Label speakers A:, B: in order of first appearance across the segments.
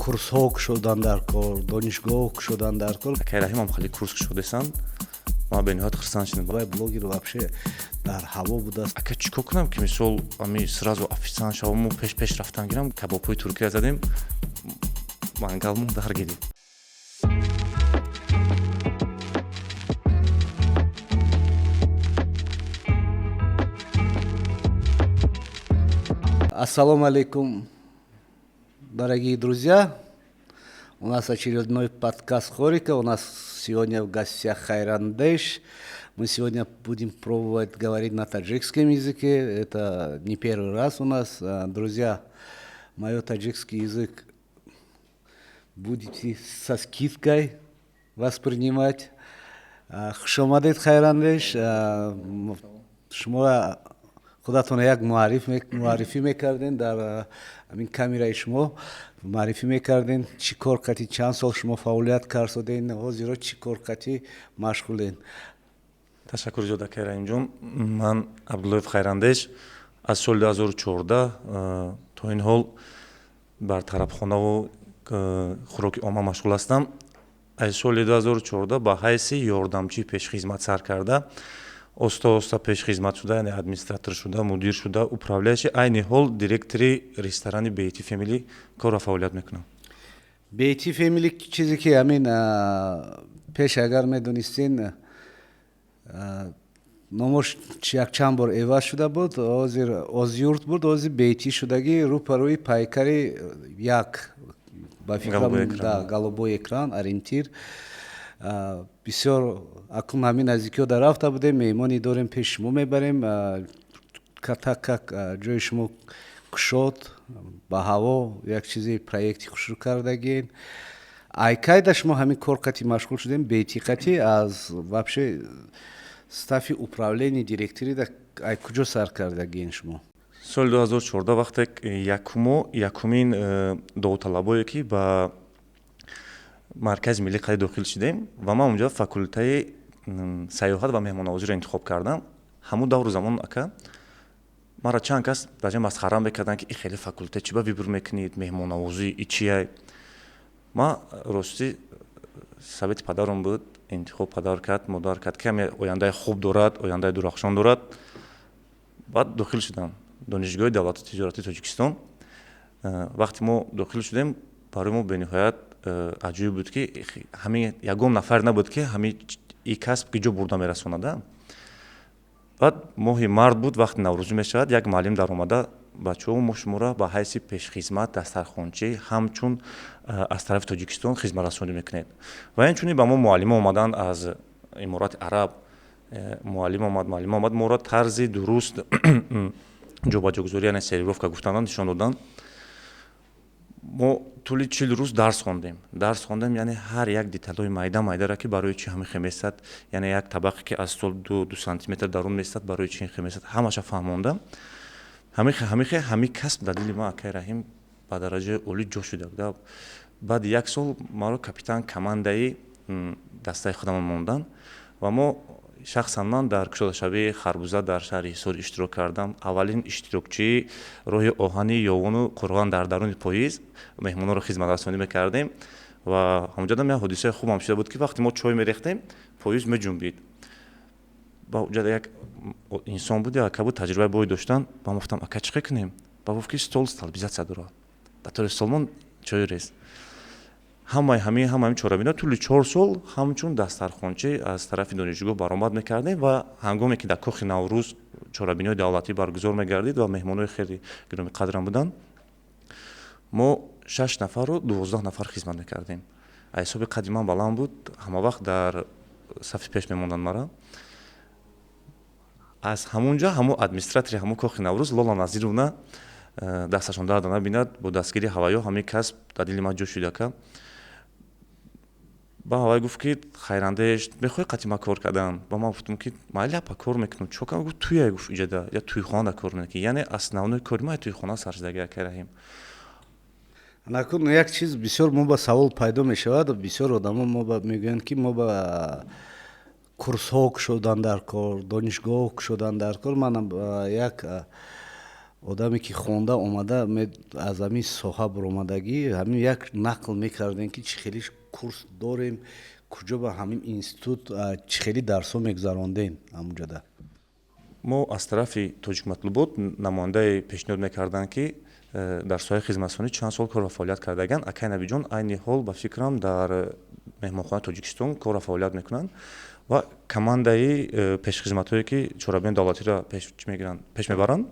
A: Курсҳо кушодан дар кор, донишгоҳ кушодан дар кор.
B: Акай Раҳимам хеле курс кушодесанд, ман бениҳоят хурсанд шудам.
A: Вай блогер вообще дар ҳаво будааст.
B: Ака, чӣ кор кунам, ки мисол ами сразу официант шаваму пеш рафтан гирам? Кабобҳои туркия задем, мангалмон дар гирем.
A: Ассалому алейкум, дорогие друзья. У нас очередной подкаст «Хорика». У нас сегодня в гостях Хайрандеш. Мы сегодня будем пробовать говорить на таджикском языке. Это не первый раз у нас. Друзья, мой таджикский язык будете со скидкой воспринимать. Хушомадед, Хайрандеш. Шумо худатон як муаррифӣ мекардем, дар ҳамин камераи шумо муаррифӣ мекардем, чӣ кор кардӣ, чанд сол шумо фаъолият кардоден, ҳозиро чӣ кор кардӣ машғулен?
B: Ташаккур зиёд, акай Раҳимҷон. Ман Абдуллоев Хайрандеш, аз соли 2014 то ин ҳол бар тарабхонаву хӯроки омма машғул ҳастам. Аз соли 2014 ба ҳайси ёрдамчии пешхизмат сар карда, оста оста пешхизмат шуда, яъне администратор шуда, мудир шуда, управляющий, айни ҳол директори ресторани Бети Фемили корро фаъолият мекунам.
A: Бети Фемили, чизе ки ҳамин пеш агар медонистен, номош якчанд бор эваз шуда буд. Ҳозир Озюрт буд, ҳозир Бети шудагӣ, рӯпарӯи пайкари як, ба фикрам, голубой экран, ориентир бисёр. Акнун ҳамин наздикиҳо дар рафта будем, меҳмоне дорем, пеши шумо мебарем. Так как ҷои шумо кушод, ба ҳаво як чизи проекти хушрӯ кардагиен. Айкайда шумо ҳамин кор қати машғул шудем, бетиқати аз вообще стафи управления директорида ай куҷо сар кардагиен шумо?
B: Соли 2014, вақте якумо якумин довталабое ки ба Маркази миллӣ қади дохил шудем ва ман унҷо факултаи сайёҳат ва меҳмоннавозиро интихоб кардам. Ҳамун давру замон, ака, маро чанд кас даҷа масхара мекарданд, ки и хеле факултет чӣ ба выбор мекунед, меҳмоннавозӣ и чия? Ман ростӣ совети падарам буд, интихоб падар кард, модар кард, ки ҳаме ояндаи хуб дорад, ояндаи дурахшон дорад. Баъд дохил шудам Донишгоҳи давлати тиҷорати Тоҷикистон. Вақте мо дохил шудем, барои мо бениҳоят аҷоиб буд, ки ҳамин ягон нафар набуд, ки ҳамин и касб ки ҷо бурда мерасонада. Баъд моҳи март буд, вақти наврӯзӣ мешавад, як муаллим даромада: «Бачаҳо, мо шуморо ба ҳайси пешхизмат, дастархончӣ, ҳамчун аз тарафи Тоҷикистон хизматрасонӣ мекунед». Ва инчунин ба мо муаллимо омаданд аз Иморати Араб, муаллим омад, муаллим омад, моро тарзи дуруст ҷобаҷогузорӣ, яъне сервировка гуфтанда, нишон доданд. Мо тӯли 40 рӯз дарс хондем, дарс хондем, яъне ҳар як деталҳои майда майдара, ки барои чӣ ҳамин хел месад, яъне як табақе ки аз стол ду сантиметр дарун месад, барои чӣ ин хел месад, ҳамаша фаҳмонда. Ҳамихе ҳамин касб дар дили ман, акай Раҳим, ба дараҷаи олӣ ҷо шуда буда. Баъди як сол маро капитан командаи дастаи худамон монданд ва мо, шахсан ман, дар кушодашавии харбуза дар шаҳри Ҳисор иштирок кардам. Аввалин иштирокчии роҳи оҳани Ёвону Қурғон, дар даруни поезд меҳмононро хизматрасонӣ мекардем. Ва ҳамонҷода як ҳодисаи хубам шуда буд, ки вақте мо чой мерехтем, поезд меҷунбид. Ба уҷада як инсон буд, як ака буд, таҷрибаи бой доштан. Ба ман гуфтам: «Ака, чӣ хел кунем?» Ба гуфт, ки стол стабилизация дорад, дар тори столмон чой рез. Ҳамаи ҳамин чорабиниҳо тӯли 4 сол ҳамчун дастархончӣ аз тарафи донишгоҳ баромад мекардем. Ва ҳангоме ки дар кохи Наврӯз чорабиниҳои давлатӣ баргузор мегардид ва меҳмонҳои хеле гиромиқадрам буданд, мо шаш нафару 12 нафар хизмат мекардем. Аз ҳисоби қадди ман баланд буд, ҳама вақт дар сафи пеш мемонданд мара. Аз ҳамун ҷо ҳамун администратори ҳамун кохи Наврӯз, Лола Назировна, дасташон дарда набинад, бо дастгирии ҳаваё ҳамин касб дар дили ман ҷо шуд, ака. Ба ҳавай гуфт, ки: «Хайрандеш, мехоҳӣ қати ма кор кардан?» Ба ман гуфтам, ки майли, апа, кор мекунам, чо кардам? Гуфт: «Туя», гуфт, «иҷода я туйхона кор мекунӣ». Яъне основной кори ма туйхона сар шудаги, акай Раҳим.
A: Накун, як чиз бисёр мо ба савол пайдо мешавад. Бисёр одамо мо ба мегӯянд, ки мо ба курсҳо кушодан дар кор, донишгоҳ кушодан дар кор. Манам як Одаме ки хонда омада, аз ҳамин соҳа баромадагӣ, ҳамин як нақл мекардем, ки чӣ хели курс дорем, куҷо ба ҳамин институт чӣ хели дарсҳо мегузарондем ҳамунҷода.
B: Мо аз тарафи Тоҷикматлубот намояндае пешниҳод мекарданд, ки дар соҳаи хизматрасонӣ чанд сол кор ва фаъолият кардаган. Акай Набиҷон айни ҳол, ба фикрам, дар меҳмонхонаи Тоҷикистон кор ва фаъолият мекунанд ва командаи пешхизматҳое, ки чорабиниҳои давлатиро пеш мегиранд, пеш мебаранд,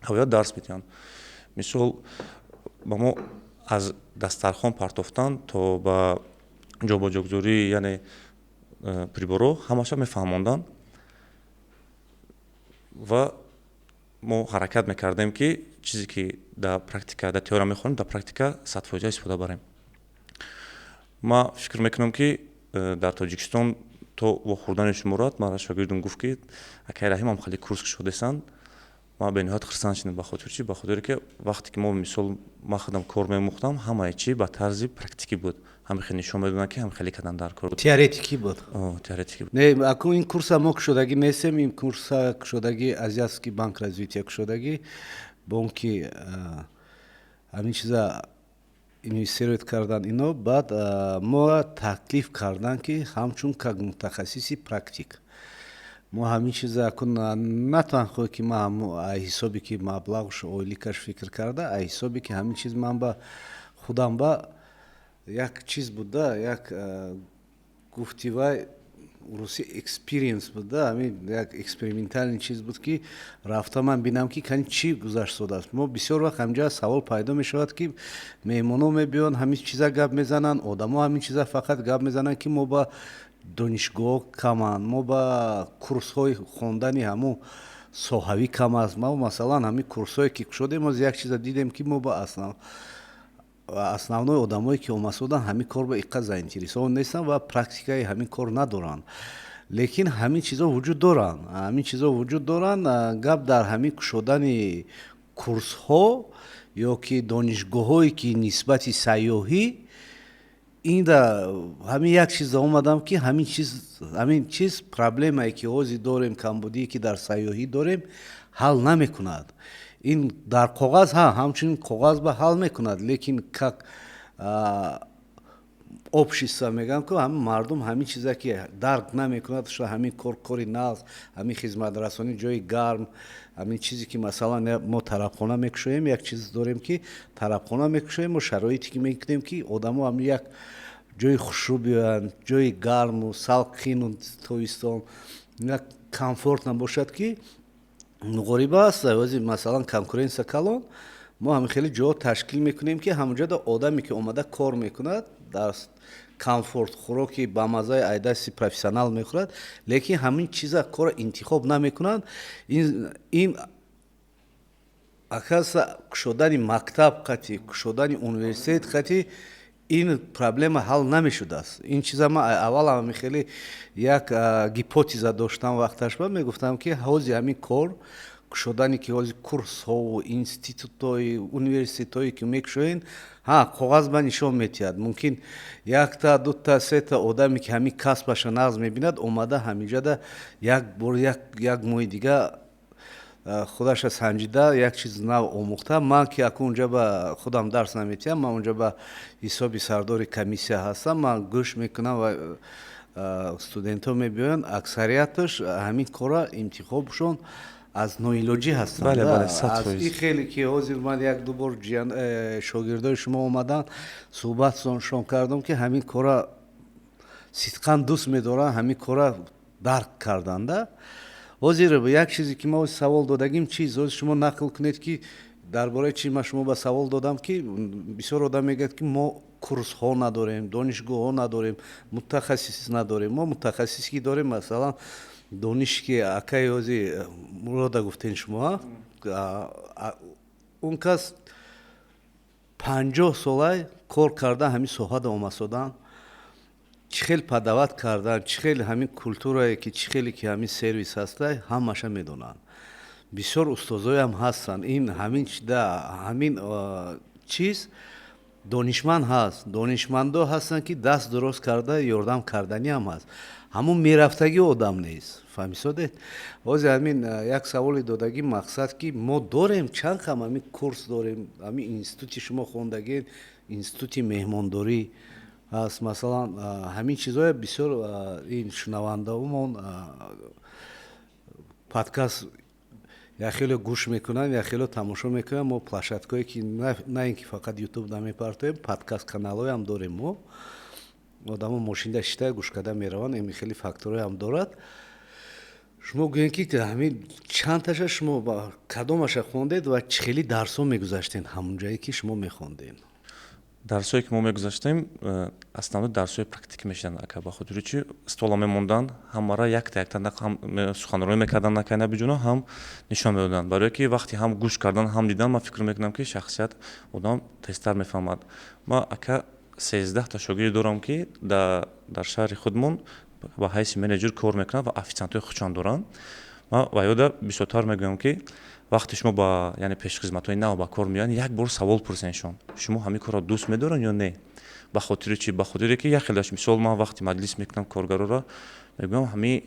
B: ҳавоя дарс медиҳанд. Мисол, ба мо аз дастархон партофтан то ба ҷобаҷогузорӣ, яъне приборҳо, ҳамаша мефаҳмонданд ва мо ҳаракат мекардем, ки чизе ки дар практика, дар теория мехонем, дар практика 100% истифода барем. Ман фикр мекунам, ки дар Тоҷикистон то вохӯрдани шуморат мара шогирдум гуфт, ки акай Раҳим ҳам хеле курс кушодесанд. Ман бениҳоят хурсанд шудам. Ба хотири чи? Ба хотире ки вақте ки мо, мисол, ман худам кор мемӯхтам, ҳамаи чи ба тарзи практикӣ буд, ҳам хеле нишон медоданд, ки ҳам хеле кадан дар кор.
A: Теоретикӣ буд.
B: Теоретикӣ.
A: Не, акун ин курса мо кушодагӣ нестем. Ин курса кушодагӣ Азиатский банк развития кушодагӣ, бонки ҳамин чиза инвестировать кардан ино. Баъд моро таклиф кардан, ки ҳамчун как мутахассиси практик мо ҳамин чиза акун на танҳо ки ман ҳисоби ки маблағш, ойликаш фикр карда, а ҳисоби ки ҳамин чиз ман ба худам ба як чиз буда, як, гуфти вай русӣ, experience буда, ҳамин як экспериментальный чиз буд, ки рафта ман бинам, ки кани чӣ гузашт. Мо бисёр вақт ҳамҷа савол пайдо мешавад, ки меҳмонҳо мебиёнд, ҳамин чиза гап мезананд, одамо ҳамин чиза фақат гап мезананд, ки мо ба донишгоҳ каманд, мо ба курсҳои хондани ҳамун соҳавӣ кам аст. Мо, масалан, ҳамин курсҳое ки кушодем, оз як чиза дидем, ки мо ба основной одамое ки омасоданд, ҳамин кор ба иққа заинтересован нестанд ва практикаи ҳамин кор надоранд. Лекин ҳамин чизо вуҷуд доранд, ҳамин чизо вуҷуд доранд. Гап дар ҳамин кушодани курсҳо ё ки донишгоҳҳое, ки нисбати сайёҳӣ инда ҳамин як чиза омадам, ки ҳамин чиз проблемае, ки ҳозир дорем, камбудие, ки дар сайёҳӣ дорем, ҳал намекунад. Ин дар коғаз ҳа, ҳамчунин коғаз ба ҳал мекунад, лекин как общество мегӯям, ки ҳамин мардум ҳамин чиза ки дарк намекунад, шо ҳамин кор кори нағз, ҳамин хизматрасонӣ, ҷои гарм, ҳамин чизе ки, масалан, мо тарабхона мекушоем, як чиз дорем, ки тарабхона мекушоем, мо шароите ки мекунем, ки одамо ҳамин як ҷои хушрӯ биёянд, ҷои гарму салқину тобистон як комфорт набошад, ки муғориба аст. Ози, масалан, конкуренция калон, мо ҳамин хеле ҷо ташкил мекунем, ки ҳамонҷода одаме, ки омада кор мекунад, дар комфорт хӯроки бамаззаи айдасти профессионал мехӯрад, лекин ҳамин чиза корро интихоб намекунанд. Ин оказывается, кушодани мактаб қати кушодани университет қати ин проблема ҳал намешудааст. Ин чиза ман аввал ҳами хеле як гипотеза доштам, вақташ ба мегуфтам, ки ҳози ҳамин кор кушодани, ки ҳози курсҳову институтҳои, университетҳое, ки мекушоен, ҳа, коғаз ба нишон метиҳад, мумкин якта, дута, сета одаме, ки ҳамин касбаша нағз мебинад, омада ҳаминҷода як бор, як моҳи дига худаша санҷида, як чиз нав омӯхта. Ман ки акун унҷа ба худам дарс наметиҳам, ман унҷа ба ҳисоби сардори комиссия ҳастам, ман гӯш мекунам ва студентҳо мебиёянд, аксарияташ ҳамин корра интихобшон аз ноилоҷӣ ҳастанд. Аз ин хеле ки ҳозир ман як ду бор шогирдои шумо омаданд, суҳбатшон кардам, ки ҳамин корра сидқан дӯст медоранд, ҳамин корра дарк карданда. Ҳозир як чизе, ки мо савол додагим, чиз ҳозир шумо нақл кунед, ки дар бораи чи ман шумо ба савол додам, ки бисёр одам мегӯяд, ки мо курсҳо надорем, донишгоҳҳо надорем, мутахассис надорем. Мо мутахассис ки дорем, масалан, дониш ки акаи ҳози Мурода гуфтен шумо, он кас 50 солай кор карда, ҳамин соҳада омасодан, чӣ хел подавать кардан, чӣ хел ҳамин культурае, ки чӣ хеле ки ҳамин сервис ҳаста, ҳамаша медонанд. Бисёр устозоям ҳастанд. Ин ҳамин чиз Донишманд ҳаст, донишмандо ҳастанд, ки даст дуруст карда ёрдам карданӣ ҳам ҳаст, ҳамун мерафтагӣ одам нест. Фаҳмисодед? Ҳозир ҳамин як саволи додагӣ, мақсад, ки мо дорем чанд кам ҳамин курс дорем, ҳамин институти шумо хондагӣ, институти меҳмондорӣ ҳаст, масалан, ҳамин чизҳое бисёр ин шунавандаомон подкаст як хеле гӯш мекунанд, як хеле тамошо мекунанд. Мо площадкое ки на ин ки фақат Ютуб намепартоем, подкаст каналҳоям дорем. Мо одамо мошинда шита гӯш карда мераванд. Ин хеле факторҳоям дорад. Шумо гӯем, ки ҳамин чандташа шумо кадомаша хондед ва чӣ хели дарсҳо мегузаштед ҳамон ҷое, ки шумо мехондед?
B: Дарсҳое, ки мо мегузаштем, основной дарсҳои практикӣ мешуданд, ака. Ба хотири чи стола мемонданд, ҳамара якта якта ҳам суханронӣ мекарданд, накай набиҷуно, ҳам нишон медоданд, барое ки вақте ҳам гӯш кардан, ҳам дидан, ман фикр мекунам, ки шахсият одам тезтар мефаҳмад. Ман, ака, 13та шогирд дорам, ки дар шаҳри худмон ба ҳайси менеҷер кор мекунанд ва официантҳои худшон доранд. Ман ва ёда бисёртар мегӯям, ки вақте шумо ба, яъне, пешхизматҳои нав ба кор меоянд, як бор савол пурсеншон: шумо ҳамин корро дӯст медоранд ё не? Ба хотири чи? Ба хотире ки як хелаш, мисол, ман вақти маҷлис мекунам коргароро, мегӯям: ҳамин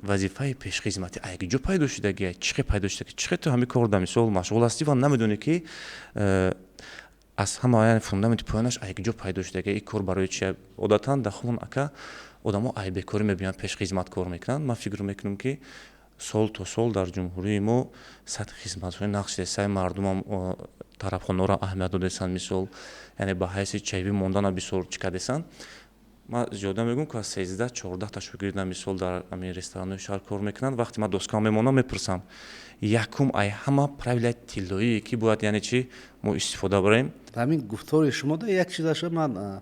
B: вазифаи пешхизматӣ ай ҷо пайдо шудагия, чӣ хел пайдо шуда, чӣ хел ту ҳамин кор да, мисол, машғул ҳастӣ ва намедонӣ, ки аз ҳама, яъне, фундаменти поёнаш ай ҷо пайдо шудагия, ин кор барои чи? Одатан дар хун, ака, одамо ай бекорӣ мебинанд, пешхизмат кор мекунанд. Ман фикр мекунам, ки сол то сол дар ҷумҳурии мо сатҳи хизматҳои нақш сай мардумам тарабхонаро аҳамият додесанд, мисол, яъне, ба ҳайси чайвӣ мондана бисёр чӣ кардесанд. Ман зиёда мегӯям, ки аз 13-14та шогирдам, мисол, дар ҳамин ресторанҳои шаҳр кор мекунанд. Вақте ман доскаам мемонам, мепурсам: якум, ай ҳама правилаи тиллоие, ки бояд, яъне, чӣ мо истифода барем?
A: Ҳамин гуфтори шумо да як чизаша ман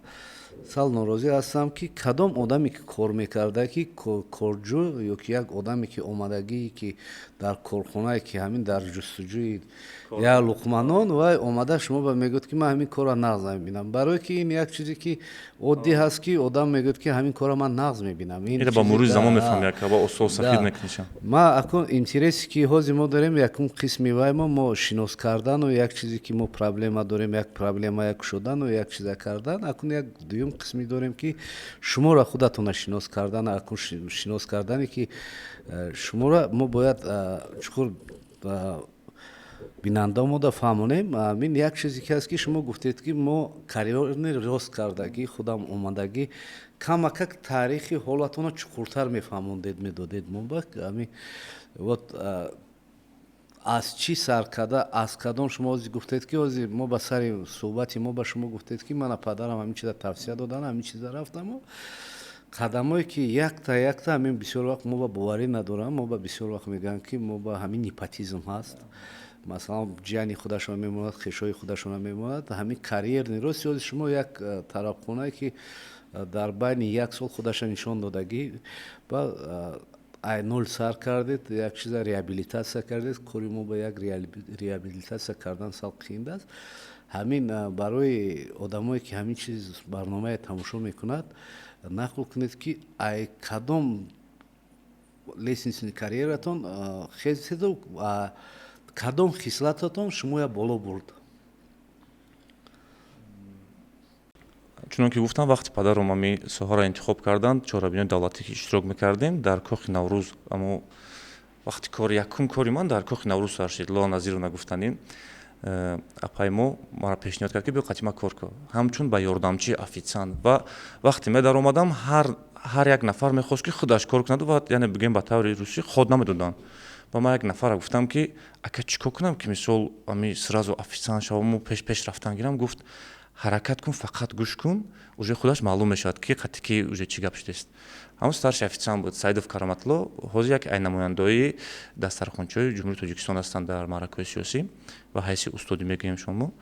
A: сал норозӣ ҳастам, ки кадом одаме, ки кор мекарда, ки корҷӯ ё ки як одаме, ки омадагӣ, ки дар корхонае, ки ҳамин дар ҷустуҷӯи як луқманон вай омада, шумо ба мегӯяд, ки ман ҳамин корро нағз намебинам, барое ки ин як чизе, ки оддӣ ҳаст, ки одам мегӯяд, ки ҳамин корро ман нағз мебинам.
B: Ба мурури замон мефаҳми, ака, ба осол сафид мекунишам.
A: Ма акун интересе, ки ҳозир мо дорем, якум қисми вай мо шинос кардану як чизе, ки мо проблема дорем, як проблема як шудану як чиза кардан. Акун як дуюм қисме дорем, ки шуморо худатона шинос кардан. Акун шинос кардане, ки шуморо мо бояд чуқур бинандаомода фаҳмонем. Ин як чизе, ки ҳаст, ки шумо гуфтед, ки мо карьерный рост кардагӣ, худам омадагӣ, камакак таърихи ҳолатона чуқуртар мефаҳмондед, медодед мо ба ҳамин. Вот аз чӣ сар карда, аз кадом шумо ҳозир гуфтед, ки ҳозир мо ба сари суҳбати мо ба шумо гуфтед, ки мана падарам ҳамин чиза тавсия додан, ҳамин чиза рафтаму қадамое, ки якта якта ҳамин. Бисёр вақт мо ба боварӣ надорам, мо ба бисёр вақт мегӯям, ки мо ба ҳамин непотизм ҳаст, масалан, ҷияни худашон мемонад, хешои худашона мемонад. Ҳамин карьерный рост ҳозир шумо як тарабхонае, ки дар байни як сол худаша нишон додагӣ, ба ай нол сар кардед, як чиза реабилитатсия кардед. Кори мо ба як реабилитатсия кардан сал қиин аст. Ҳамин барои одамое, ки ҳамин чиз барномае тамошо мекунад, нақл кунед, ки ай кадом лестничный карьератон хезеду кадом хислататон шумоя боло бурд?
B: Чунон ки гуфтам, вақти падарам ҳами соҳаро интихоб карданд, чорабиниҳои давлатӣ ки иштирок мекардем дар Кохи Наврӯз, амо вақти кор, якум кори ман дар Кохи Наврӯз сар шуд. Лола Назировна гуфтанин, апаи мо маро пешниҳод кард, ки биё қатима кор кун, ҳамчун ба ёрдамчии офитсиант. Ва вақте медаромадам, ҳар як нафар мехост, ки худаш кор кунад ва, яъне, бигӯем, ба таври русӣ ход намедоданд. Ва ман як нафарро гуфтам, ки ака, чӣ кор кунам, ки, мисол, ами сразу офитсиант шаваму пеш рафтан гирам? Гуфт: ҳаракат кун, фақат гӯш кун, уже худаш маълум мешавад, ки қатъи ки уже чӣ гап шудааст. Ҳамон старший офитсиант буд Саидов Кароматло, ҳозир як ай намояндаҳои дастархончиҳои Ҷумҳурии Тоҷикистон ҳастанд дар маъракаҳои сиёсӣ ва ҳайси устодӣ мегӯем шумо.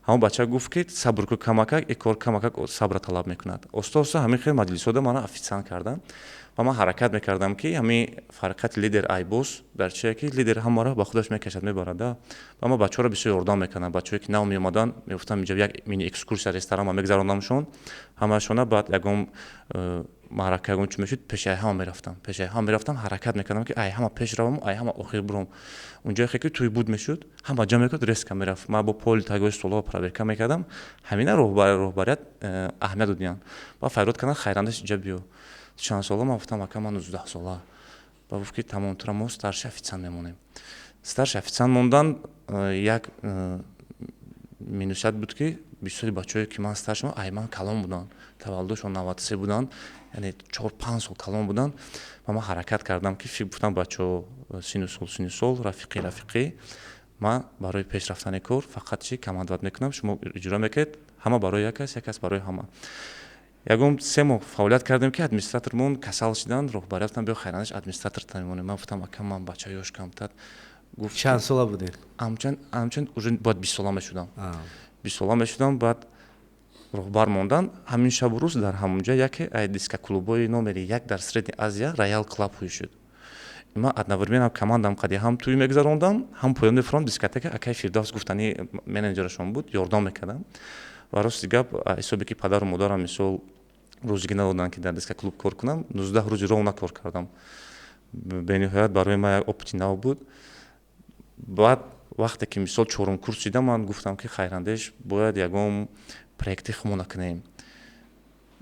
B: Ҳамон бача гуфт, ки сабр кун камакак, и кор камакак сабра талаб мекунад. Оста оста ҳамин хел маҷлисҳода мана офитсиант кардам ва ман ҳаракат мекардам, ки ҳамин фарқияти лидер ай босс дар чие, ки лидер ҳамаро ба худаш мекашад, мебарад. Ва ман бачаҳоро бисёр ёрдам мекардам. Бачаҳое, ки нав меомаданд, мегуфтам, инҷа як мини экскурсия ресторан мегузарондамшон ҳамашона, баъд ягон. Маърака ягон чӣ мешуд, пеши ай ҳама мерафтам, пеши ай ҳама мерафтам, ҳаракат мекардам, ки ай ҳама пеш раваму ай ҳама охир буром. Унҷое ки тӯй буд мешуд, ҳама ҷамъ мекард, резко мерафт, ман бо поли тагои столҳо проверка мекардам. Ҳамина роҳбарият аҳамият додиянд. Ба фарёд карданд: «Хайрандеш, инҷа биё, чанд сола?» Ман гуфтам: «Ака, ман 19 сола». Ба гуфт, ки тамом, тура мо старший официант мемонем. Старший официант мондан як минусият буд, ки бисёри бачаҳое, ки ман старший, ай ман калон буданд, таваллудшон 93 буданд, яъне 4-5 сол калон буданд. Ва ман ҳаракат кардам, ки гуфтам: «Бачаҳо, сину сол сину сол, рафиқӣ рафиқӣ, ман барои пеш рафтани кор фақат чи командовать мекунам, шумо иҷро мекунед. Ҳама барои як кас, як кас барои ҳама». Ягон 3 моҳ фаъолият кардем, ки администратормон касал шиданд. Роҳбарият гуфтам: «Биё, хайрандеш, администратор мемонем». Ман гуфтам: «Ака, ман бача ёшкамтар».
A: Гуфт: Чанд сола будед?
B: Амчан уже бояд 20 сола мешудам, 20 сола мешудам. Баъд роҳбар мондан. Ҳамин шабу рӯз дар ҳамонҷа яке ай дискоклубҳои номери як дар Средний Азия, Роял Клаб, ҳуй шуд. Ман одновременно командам қади ҳам тӯй мегузарондам, ҳам поён мефурам дискотека. Акай Фирдавс гуфтани, менеҷерашон буд, ёрдом мекардам. Ва рости гап, ҳисобе ки падару модарам мисол рӯзигӣ надоданд, ки дар дискоклуб кор кунам, 19 рӯзи ровно кор кардам. Бениҳоят барои ман як опыти нав буд. Баъд вақте ки мисол чорум курс шидам, ман гуфтам, ки хайрандеш, бояд ягон проекти худмона кунем.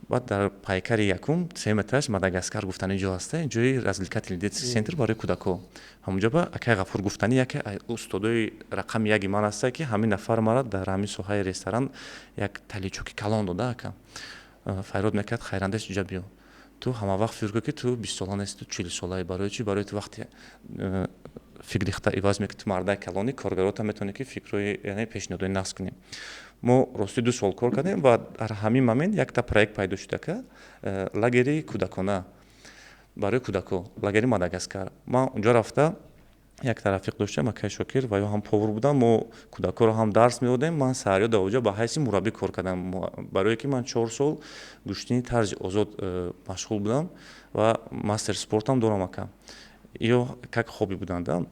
B: Баъд дар пайкари якум, сеюм этаж, Мадагаскар гуфтани ҷо ҳаста, ҷои развлекательный детский центр барои кӯдакҳо. Ҳамонҷо ба акай Ғафур гуфтани, яке устодои рақами яки ман ҳаста, ки ҳамин нафар мара дар ҳамин соҳаи ресторан як толчоки калон дода. Ака фарёд мекард: «Хайрандеш, иҷа биё, ту ҳама вақт фикр кун, ки ту 20 сола нести, ту 40 солаи. Барои чӣ? Барои ту вақте фикри хата иваз мекунӣ, ту мардаи калонӣ, коргарота метавонӣ, ки фикрҳои, яъне пешниҳодҳои нағз кунӣ». Мо рости 2 сол кор кардем ва дар ҳамин момент якта проект пайдо шуд, ака, лагери кӯдакона барои кӯдакҳо, лагери Мадагаскар. Ман унҷо рафта, якта рафиқ доштем, акай Шокир, ва ё ҳам повар будам. Мо кӯдакҳоро ҳам дарс медодем. Ман саҳарё дар оҷа ба ҳайси мураббӣ кор кардам, барое ки ман 4 сол гӯштини тарзи озод машғул будам ва мастер спортам дорам, ака. Ё как хобби буданд.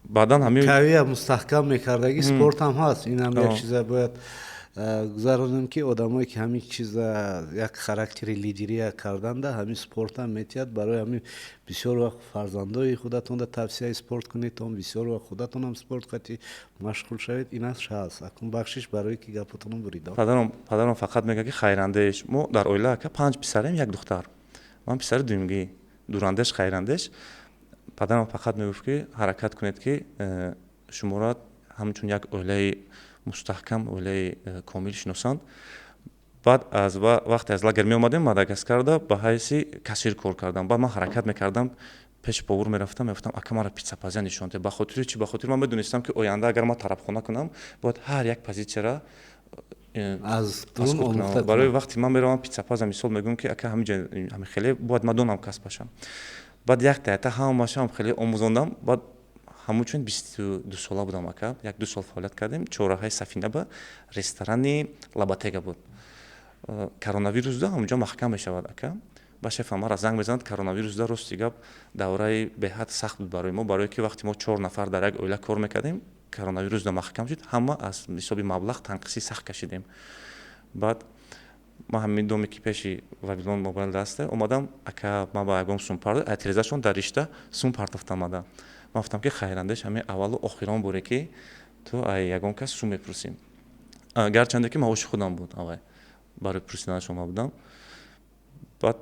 A: Баъдан ҳамин кавия мустаҳкам мекардаги спорт ҳам ҳаст. Инам як чиза бояд гузаронем, ки одамое, ки ҳамин чиза, як характери лидерия карданда, ҳамин спортам метиҳад. Барои ҳамин бисёр вақт фарзандои худатонда тавсияи спорт кунед, он бисёр вақт худатонам спорт қати машғул шавед. Инаш ҳаст. Акун бахшиш барое ки гапотонам буридам.
B: Падарам фақат мегӯяд, ки хайрандеш, мо дар оила, ака, панҷ писарем, як духтар, ман писари дуюмгӣ, дурандеш, хайрандеш. Падарам фақат мегуфт, ки ҳаракат кунед, ки шуморо ҳамчун як оилаи мустаҳкам, оилаи комил шиносанд. Баъд аз вақте аз лагер меомадем, Мадагаскарда ба ҳайси кассир кор кардам. Баъд ман ҳаракат мекардам, пеши повар мерафтам, мегуфтам: «Ака, мара питсапазия нишон де». Ба хотири чӣ? Ба хотири ман медонистам, ки оянда агар ман тарабхона кунам, бояд ҳар як позитсияра
A: аз
B: барои вақте ман меравам питсапаза, мисол мегӯям, ки ака, ҳамиҷа ҳами хеле бояд ман донам касбашам. Баъд якта якта ҳамашам хеле омӯзондам. Баъд ҳамучун 22 сола будам, ака, як ду сол фаъолият кардем. Чорраҳаи Сафина ба ресторани Лабатега буд. Коронавирусда ҳамунҷо маҳкам мешавад, ака. Ба шефа мара занг мезанад. Коронавирусда, рости гап, давраи беҳад сахт буд барои мо, барое ки вақте мо чор нафар дар як оила кор мекардем, коронавирусда маҳкам шуд, ҳама аз ҳисоби маблағ танқисӣ сахт кашидем. Баъд ман ҳамин доме, ки пеши Вавилон Мобайл даста, омадам: «Ака, ман ба ягон сум пардо». Терезашон дар ришта сум партофта омада. Ман гуфтам, ки хайрандеш, ҳамин аввалу охирон боре, ки ту ай ягон кас сум мепурсӣ. Гарчанде ки маоши худам буд, авай барои пурсиданаш омада будам. Баъд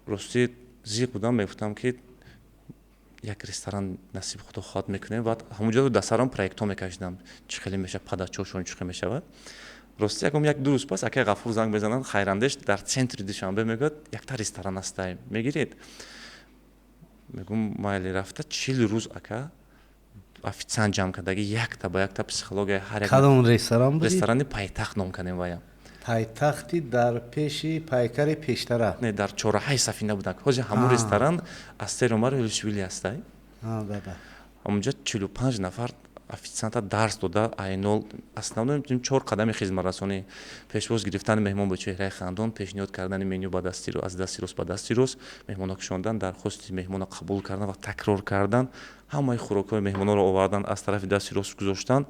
B: ростӣ зиқ будам, мегуфтам, ки як ресторан насиб худо хоҳад мекунем. Баъд ҳамунҷо дар сарам проектҳо мекашидам, чӣ хеле мешавад, подачошон чӣ хел мешавад. Рости ягом як ду рӯз пас акай Ғафур занг мезананд: «Хайрандеш, дар центри Душанбе, мегӯяд, якта ресторан ҳастай, мегиред?» Мегӯм: «Майли». Рафта 40 рӯз, ака, официант ҷамъ кардаги, якта ба якта психология ҳар
A: Кадом ресторан буд?
B: Ресторани Пайтахт ном кардем вая.
A: Пайтахти дар пеши пайкари пештара?
B: Не, дар чорраҳаи Сафина будак. Ҳозир ҳамун ресторан Астер Омар Юлишвили ҳастай. Ҳамунҷа 45 нафар официанта дарс дода, айнол основной чор қадами хизматрасонӣ: пешвоз гирифтани меҳмон бо чеҳраи хандон, пешниҳод кардани меню ба дасти аз дасти рост ба дасти рост меҳмонро кушондан, дархости меҳмонро қабул кардан ва такрор кардан, ҳамаи хӯрокҳои меҳмонҳоро овардан, аз тарафи дасти рост гузоштан.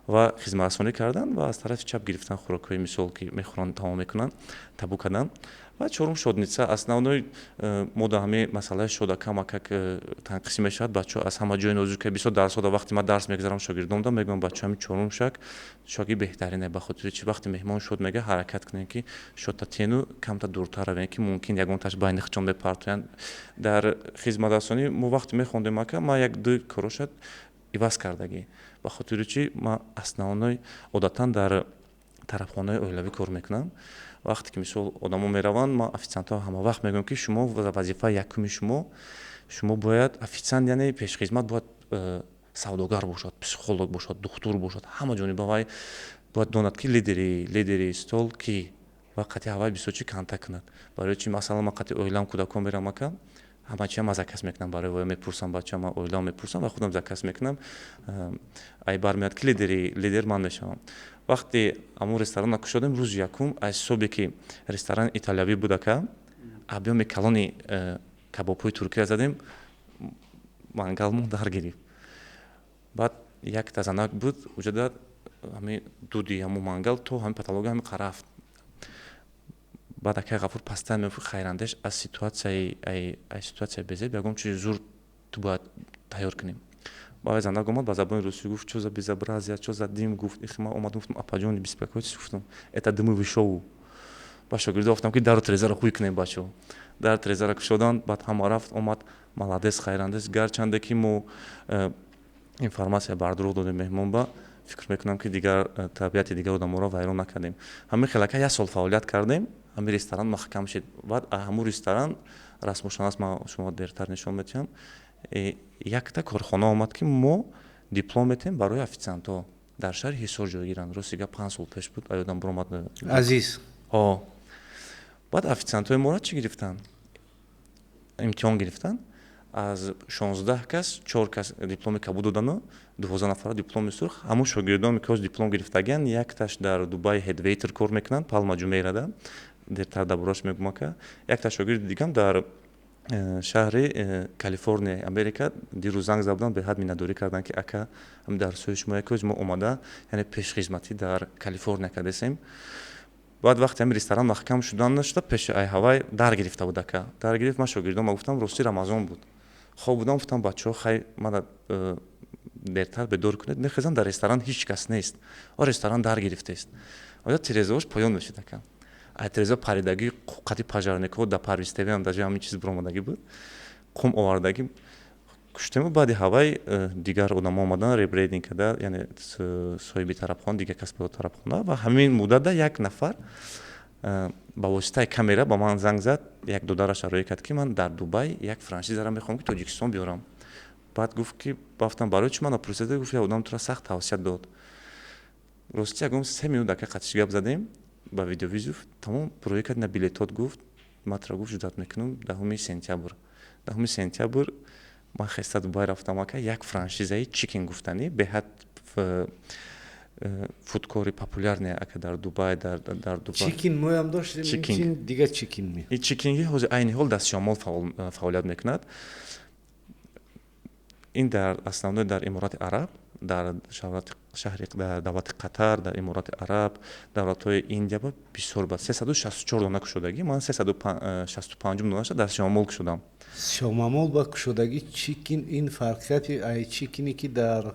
B: Ва хизматрасонӣ кардан ва аз тарафи чап гирифтан хӯрокҳои, мисол, ки мехӯранд, тамом мекунанд, табу кардан. Ва чорум шодница. Основной мо дар ҳамаи масъалаи шода камакак танқисӣ мешавад. Бачаҳо аз ҳама ҷои нозука бисёр дарсҳо. Вақте ман дарс мегузарам шогирдонда, мегӯям: «Бачаҳо, ҳамин чорум шаг шоги беҳтарине». Ба хотири чи? Вақте меҳмон шод мега, ҳаракат кунем, ки шодта тену камта дуртар равем, ки мумкин ягонташ байни худшон мепартоянд. Дар хизматрасонӣ мо вақте мехондем, ака, ман як ду корошад иваз кардагӣ. Ба хотири чи? Ман основной одатан дар тарабхонаи оилавӣ кор мекунам. Вақте ки, мисол, одамо мераванд, ман официантҳо ҳама вақт мегӯям, ки шумо вазифаи якуми шумо бояд официант, яъне пешхизмат, бояд савдогар бошад, психолог бошад, духтур бошад, ҳама ҷониба вай бояд донад, ки лидери стол ки ва қати ҳавай бисёр чи контакт кунад. Барои чи? Масалан, ман қати оилам, кӯдакон мерам, ака, ҳама чиам заказ мекунам. Барои вай мепурсам, бача, ман оилам мепурсам ва худам заказ мекунам. Ай бармеяд, ки лидер ман мешавам. Вақте ҳамон ресторанро кушодем, рӯзи якум, аз ҳисобе ки ресторан италиявӣ буд, ака, объёми калони кабобҳои туркия задем, мангалмо дар гирифт. Баъд якта занак буд уҷада, ҳами дуди ҳамун мангал то ҳами потолога ҳами рафт. Баъд акай Ғафур пастан мегуфт: «Хайрандеш, аз ситуатсияи безеб ягон чизи зур ту бояд тайёр кунем». Баъд занак омад, ба забони русӣ гуфт: «Чё за безобразие, чё за дым?» Гуфт. Их, ман омадам, гуфтам: «Апаҷон, не беспокойтесь», гуфтам, «это дымовый шоу». Ба шогирдо гуфтам, ки дару трезаро хуй кунем. Бачаҳо дар трезаро кушоданд. Баъд ҳама рафт омад. Молодец, хайрандеш. Гарчанде ки мо информатсия бардурӯғ додем меҳмон ба, фикр мекунам, ки дигар табиати дигар одаморо вайрон накардем. Ҳамин хел, ака, як сол фаъолият кардем, ҳамин ресторан маҳкам шид. Баъд ҳамун ресторан расмушон аст, ман шумо дертар нишон медиҳам. Якта корхона омад, ки мо диплом метиҳем барои официантҳо, дар шаҳри Ҳисор ҷойгиранд. Рости гап, 5 сол пеш буд, аёдам биромад.
A: Азиз.
B: О, баъд официантҳои моро чӣ гирифтанд? Имтиҳон гирифтанд. Аз 16 кас чор кас дипломи кабуд додану 12 нафара дипломи сурх. Ҳамун шогирдоне ки ҳоз диплом гирифтагиянд, якташ дар Дубай head waiter кор мекунанд, Палма Ҷумейрада, дертар дар борааш мегӯм, ака. Якта шогирди дигам дар шаҳри Калифорния, Америка. Дирӯз занг зада буданд, беҳад миннатдорӣ карданд, ки ака, ҳами дарсҳои шумо якоз мо омада, яъне пешхизматӣ дар Калифорния кардесем. Баъд вақте ҳами ресторан маҳкам шудан нашуда, пеши ай ҳавай дар гирифта буд, ака, дар гирифт. Ман шогирдома гуфтам, рости Рамазон буд, хоб будам, гуфтам: «Бачаҳо, хай, мана дертар бедор кунед». Мехезам, дар ресторан ҳеҷ кас нест, о ресторан дар гирифтест. Оя тирезаош поён мешид, ака, ай тиреза паридагӣ қати пожарникҳо да парвистевиам даже ҳамин чиз биромадагӣ буд, қум овардагӣ куштему. Баъди ҳавай дигар одамо омадан, ребрендинг карда, яъне соҳиби тарабхона дигар кас буд тарабхона. Ва ҳамин муддатда як нафар ба воситаи камера ба ман занг зад. Як додараш роӣ кард, ки ман дар Дубай як франшизаро мехоҳам, ки Тоҷикистон биёрам. Баъд гуфт, ки рафтам, барои чӣ мана пурсида? Гуфт, як одам тура сахт тавсия дод. Рости, ягон 3 минут, ака, қатиш гап задем ба видеовызов, тамом, роӣ кард на билетот. Гуфт: «Матра», гуфт, «ждать мекунам 10 сентябр». 10 сентябр ман хеста Дубай рафтам, ака, як франшизаи Чикинг гуфтанӣ, беҳад фудкори популярный, ака, дар Дубай, дар Дубай.
A: Чикин моям доштем. Чикин дигар чикин ми?
B: И Чикинги ҳозир айни ҳол дар Сиёмол фаъолият мекунад. Ин дар основной дар Иморати Араб, дар шаҳри, дар давлати Қатар, дар Иморати Араб, давлатҳои Индия ба бисёр ба 364 дона кушодагӣ. Ман 365-ум донаша дар Сиёмол кушодам.
A: Сиёмамол ба кушодагӣ Чикин. Ин фарқияти ай Чикине, ки дар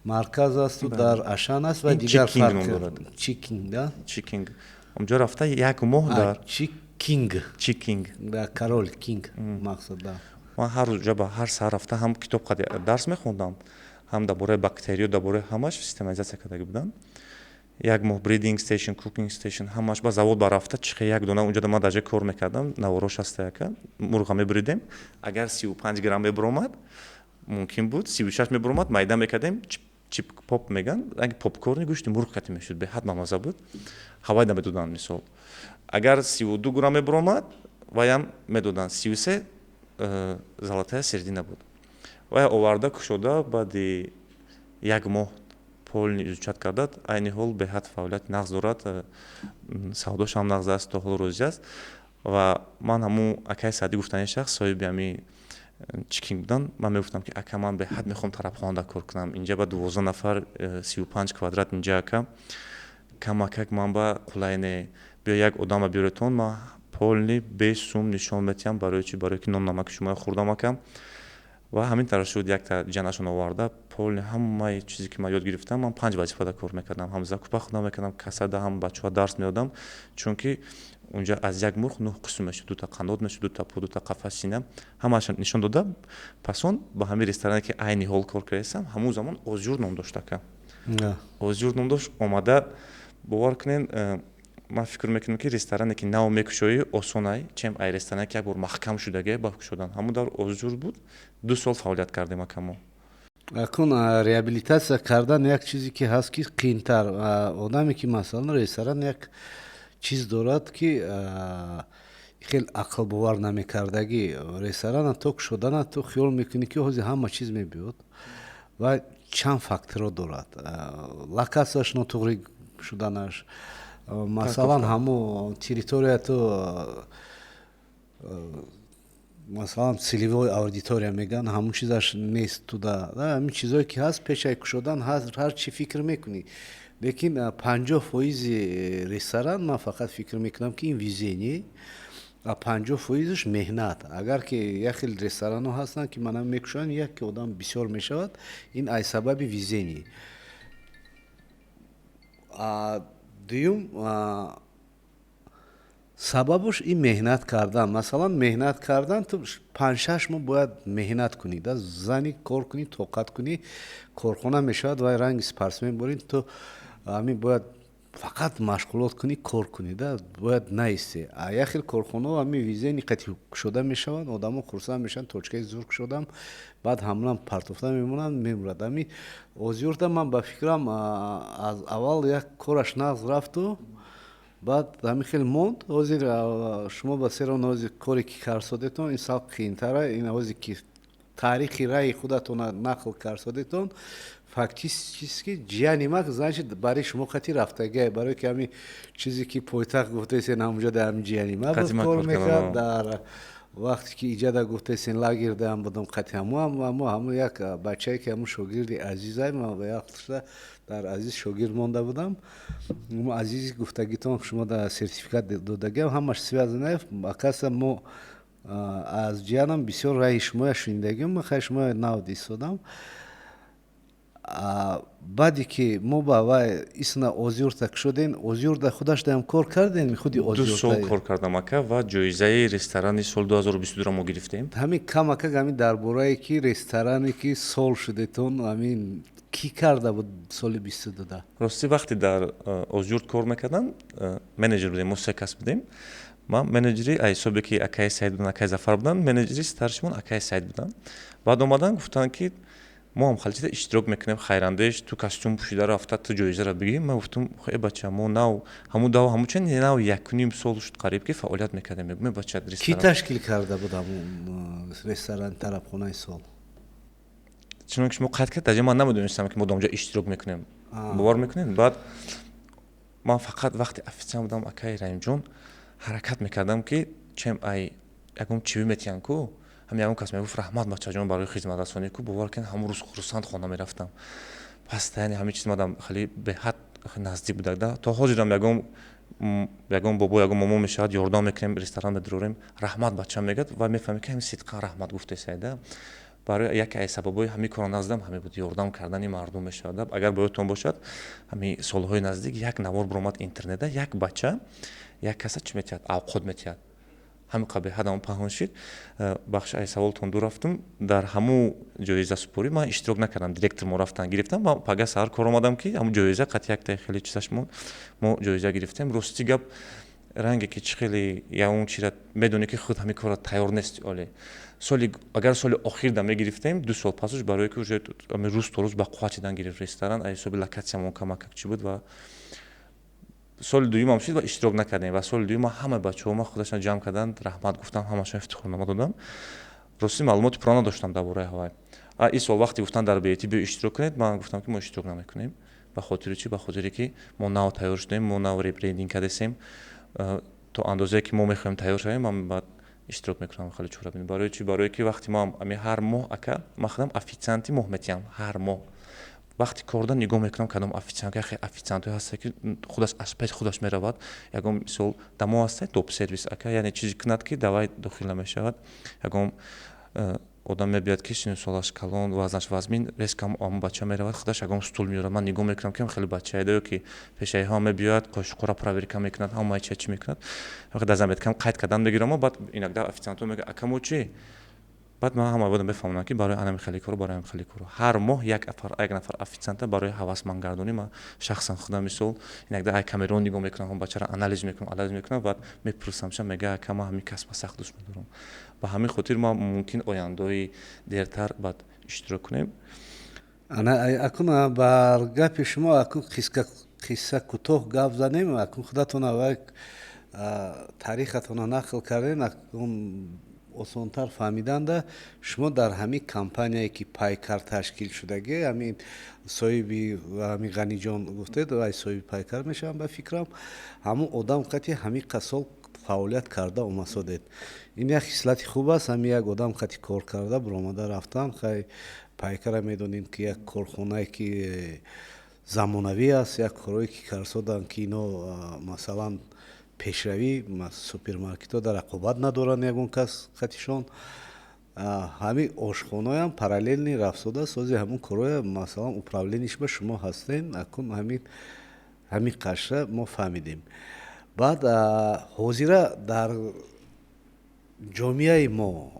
A: марказ асту дар Ашан аст, ва дигар
B: фарқ?
A: Чикинг да?
B: Чикинг. Онҷо рафта як моҳ дар
A: Чикинг.
B: Чикинг.
A: Да, король, кинг мақсад да.
B: Ман ҳар рӯз ҷо ба ҳар саҳар рафта, ҳам китоб дарс мехондам, ҳам дар бораи бактериё, дар бораи ҳамаш систематизатсия кардагӣ будам. Як моҳ breading station, cooking station, ҳамаш ба завод барафта, чихе як дона унҷода ман даже кор мекардам. Наворош ҳаста, яка мурға мебуридем, агар 35 грамм мебуромад, мумкин буд 36 мебуромад, майда мекардем, чип поп меган, ранги попкорни гӯшти мурғ кати мешуд, беҳад мамаза буд, ҳавайда медоданд. Мисол, агар 32 грамм мебуромад, ваям медоданд, 33 золотая середина буд. Вай оварда кушода, баъди як моҳ полный изучать карда, айни ҳол беҳад фаъолияти нағз дорад, савдошам нағз аст, то ҳол розӣ аст. Ва ман ҳамун акаи Саъдӣ гуфтани шахс, соҳиби ҳами Чикин будан, ман мегуфтам, ки ака, ман беҳад мехоҳам тарабхонада кор кунам. Инҷа ба 12 нафар, 35 квадрат, инҷа, ака, камакак ман ба қулай не. Биё, як одама биёретон, ман полный бесум нишон метиҳам. Барои чи? Барое ки нон намаки шумоя хӯрдам, ака. Ва ҳамин тавр шуд, якта ҷанашон оварда, полный ҳамаи чизе ки ман ёд гирифтам. Ман панҷ вазифада кор мекардам: ҳам закупа худам мекардам, кассада, ҳам бачаҳо дарс медодам, чунки унҷа аз як мурғ нӯҳ қисм мешуд: дута қанот мешуд, дута по, дута қафас сина, ҳамаашон нишон дода. Пас он ба ҳамин ресторане, ки айни ҳол кор кардастам, ҳамун замон Озюр ном дошт, ака, Озюр ном дошт. Омада, бовар кунед, ман фикр мекунам, ки ресторане, ки нав мекушоӣ, осонай, чем ай ресторане, ки як бор маҳкам шудагӣ ба кушодан. Ҳамун давр Озюр буд, 2 сол фаъолият кардем, ака, мо.
A: Акун реабилитатсия кардан як чизе, ки ҳаст, ки қиинтар. Одаме, ки масалан ресторан як чиз дорад, ки хел ақлбовар намекардагӣ, ресторана то кушодана ту хиёл мекунӣ, ки ҳозир ҳама чиз мебиёд, ва чанд факторро дорад: локатсияш нотуғри шуданаш, масалан, ҳамо территория ту, масалан, целевой аудитория мегӯянд, ҳамун чизаш нест туда. Ҳамин чизое, ки ҳаст, пешаи кушодан ҳар чӣ фикр мекунӣ, лекин 50 фоизи ресторан, ман фақат фикр мекунам, ки ин везение, а 50 фоизаш меҳнат. Агар ки як хел ресторанҳо ҳастанд, ки мана мекушоянд, як ки одам бисёр мешавад, ин аз сабаби везение. Дуюм сабабаш ин меҳнат кардан. Масалан, меҳнат кардан, ту 5-6 моҳ бояд меҳнат кунӣ да, зани кор кунӣ, тоқат кунӣ, корхона мешавад вай ранги спортсмен борин, ту ҳамин бояд фақат машғулот кунӣ, кор кунӣ да, бояд наистӣ. А як хел корхонаҳо ҳамин везение қати кушода мешаванд, одамо хурсанд мешаванд, точкаи зур кушодам, баъд ҳамлан партофта мемонанд, мемурад. Ҳами Озюрда ман ба фикрам, аз аввал як кораш нағз рафту, баъд ҳамин хел монд. Ҳозир шумо ба серон ҳозир коре, ки карсодетон, ин сал қиинтара. Ин ҳозир ки таърихи раи худатона нақл карсодетон, фактически ҷияни ман, значит, барои шумо қати рафтагия, барое ки ҳамин чизе, ки пойтахт гуфтесен, ҳамунҷо дар ҳамин ҷияни ма буд, кор мекард. Дар вақте ки иҷада гуфтесен, лагердаам будам қати ҳаму як бачае, ки ҳамун шогирди азизай ман як дар Азиз шогирд монда будам. Азизи гуфтагитон, шумо дар сертификат додагиам, ҳамаш связано. Акаса мо аз ҷиянам бисёр раҳи шумоя шунидагиам, ман хай шумоя нав дистодам. Баъде ки мо ба вай исна Озюрта кушодем, Озюрда худаш даам кор кардем, худи
B: 2 сол кор кардам, ака, ва ҷоизаи ресторани соли 2022 мо гирифтем.
A: Ҳамин камакак ҳамин дар борае, ки ресторане, ки сол шудетон, ҳамин кӣ карда буд соли 22-да?
B: Ростӣ, вақте дар Озюрт кор мекардам, менеҷер будем, мо се кас будем. Ман менеҷери, аз ҳисобе ки акаи Саид будан, акаи Зафар буданд, менеҷери старшимон акаи Саид буданд. Баъд омадан, гуфтанд, ки мо ҳам халчида иштирок мекунем, хайрандеш, ту костюм пӯшида рафта, ту ҷоизаро бигирӣ. Ман гуфтам: э бача, мо нав ҳамун дав ҳамун чанд нав, якуним сол шуд қариб, ки фаъолият мекардем. Мегӯм: бача.
A: Кӣ ташкил карда буд ҳамун ресторан, тарабхонаи сол?
B: Чунон ки шумо қайд кард, даҷа ман намедонистам, ки мо дар онҷо иштирок мекунем, бовар мекунед. Баъд ман фақат вақте офитсиант будам, акаи Раимҷон, ҳаракат мекардам, ки чем ай ягон чиви метиҳанд ку, ҳам ягон кас мегуфт: «Раҳмат, бачаҷон, барои хизматрасонӣ ку», бовар кунед, ҳамон рӯз хурсанд хона мерафтам. Пас яъне ҳамин чиз мадам хеле беҳад наздик будак да. То ҳозирам ягон бобо, ягон момо мешавад, ёрдам мекунем, ресторан медурорем, «Раҳмат, бача» мегӯяд, ва мефаҳмем, ки ҳамин сидқан раҳмат гуфтесайда. Барои яке аз сабабҳои ҳамин корро наздам ҳамин буд, ёрдам кардани мардум мешавад. Агар ба ёдтон бошад, ҳамин солҳои наздик як навор баромад интернетда, як бача як каса чӣ метиҳад, авқот метиҳад, ҳамин қабл ҳадам паҳн шид. Бахши, ай саволтон дур рафтум. Дар ҳамун ҷоизасупорӣ ман иштирок накардам, директор мо рафтан, гирифтам. Ма пага саҳар кор омадам, ки ҳамун ҷоиза қати якта хеле чизаш монд, мо ҷоиза гирифтем. Рости гап, ранге ки чӣ хеле ягон чира медонӣ, ки худ ҳамин корро тайёр нести. Оле соли, агар соли охирда мегирифтем, 2 сол пасуш, барое ки уже рӯз то рӯз ба қувват шидан гирифт ресторан, аз ҳисоби локатсиямон камакак чӣ буд. Ва соли дуюмам шуд ва иштирок накардем. Ва соли дуюм ҳама бачаҳо ма худашон ҷамъ карданд, раҳмат гуфтам, ҳамашон ифтихорнома додам. Ростӣ, маълумоти пурра надоштам дар бораи ҳавай. Ин сол вақте гуфтанд, дар бети биё, иштирок кунед, ман гуфтам, ки мо иштирок намекунем. Ба хотири чӣ? Ба хотире ки мо нав тайёр шудем, мо нав ребрендинг кардесем, то андозае ки мо мехоҳем тайёр шавем, ман баъд Иштирок мекунам хеле чорабинӣ. Барои чӣ? Барое ки вақти мо ами ҳар моҳ, ака, ман худам официанти моҳ метиҳам. Ҳар моҳ вақти корда нигоҳ мекунам, кадом официант. Яхе официантҳое ҳаста, ки худаш аз пеши худаш меравад. Ягон мисол дамо ҳаста, доп сервис, ака, яъне чизе кунад, ки давай дохил намешавад. Ягон одам мебиёяд, ки сину солаш калон, вазнаш вазмин, резко ҳамон бача меравад, худаш ягон стул меорад. Ман нигоҳ мекунам, ки хеле бачаеда, ки пешаиҳо мебиёяд, қошуқора проверка мекунад, ҳамаи чия чӣ мекунад. Дар заметкам қайд кардан мегирам. Баъд иногда официантҳо мегӯяд: «Ака, мо чӣ?» Баъд ман ҳама бояд мефаҳмонам, ки барои анами хеле коро, барои ами хеле коро ҳар моҳ як нафар официанта барои ҳавасмандгардонӣ ман шахсан худам, мисол, иногда ай камерао нигоҳ мекунам, ҳам бачаро анализ мекунам, баъд мепурсам ша, мега: «Ака, ман ҳамин касба сахт дӯст медорам». Ба ҳамин хотир ма мумкин ояндаҳои дертар баъд иштирок кунем.
A: Ана акун бар гапи шумо, акун қисса кӯтоҳ гап занем. Акун худатон аввал таърихатонро нақл кардем, акун осонтар фаҳмиданда. Шумо дар ҳамин компанияе, ки Пайкар ташкил шудагӣ, ҳамин соҳиби ҳамин Ғаниҷон гуфтед, вай соҳиби Пайкар мешавам, ба фикрам, ҳамун одам қати ҳамин қасол фаъолият карда омасодед. Ин як хислати хуб аст, ҳамин як одам қати кор карда баромада рафтан. Хай, Пайкара медонем, ки як корхонае, ки замонавӣ аст, як корое, ки карсоданд, ки ино, масалан, пешравӣ, супермаркетҳо дар рақобат надоранд ягон кас қатишон. Ҳамин ошхонаям параллельно рафтодааст. Ози ҳамун корҳоя, масалан, управление ш ба шумо ҳастен. Акун ҳамин қашра мо фаҳмидем. Баъд ҳозира дар ҷомеаи мо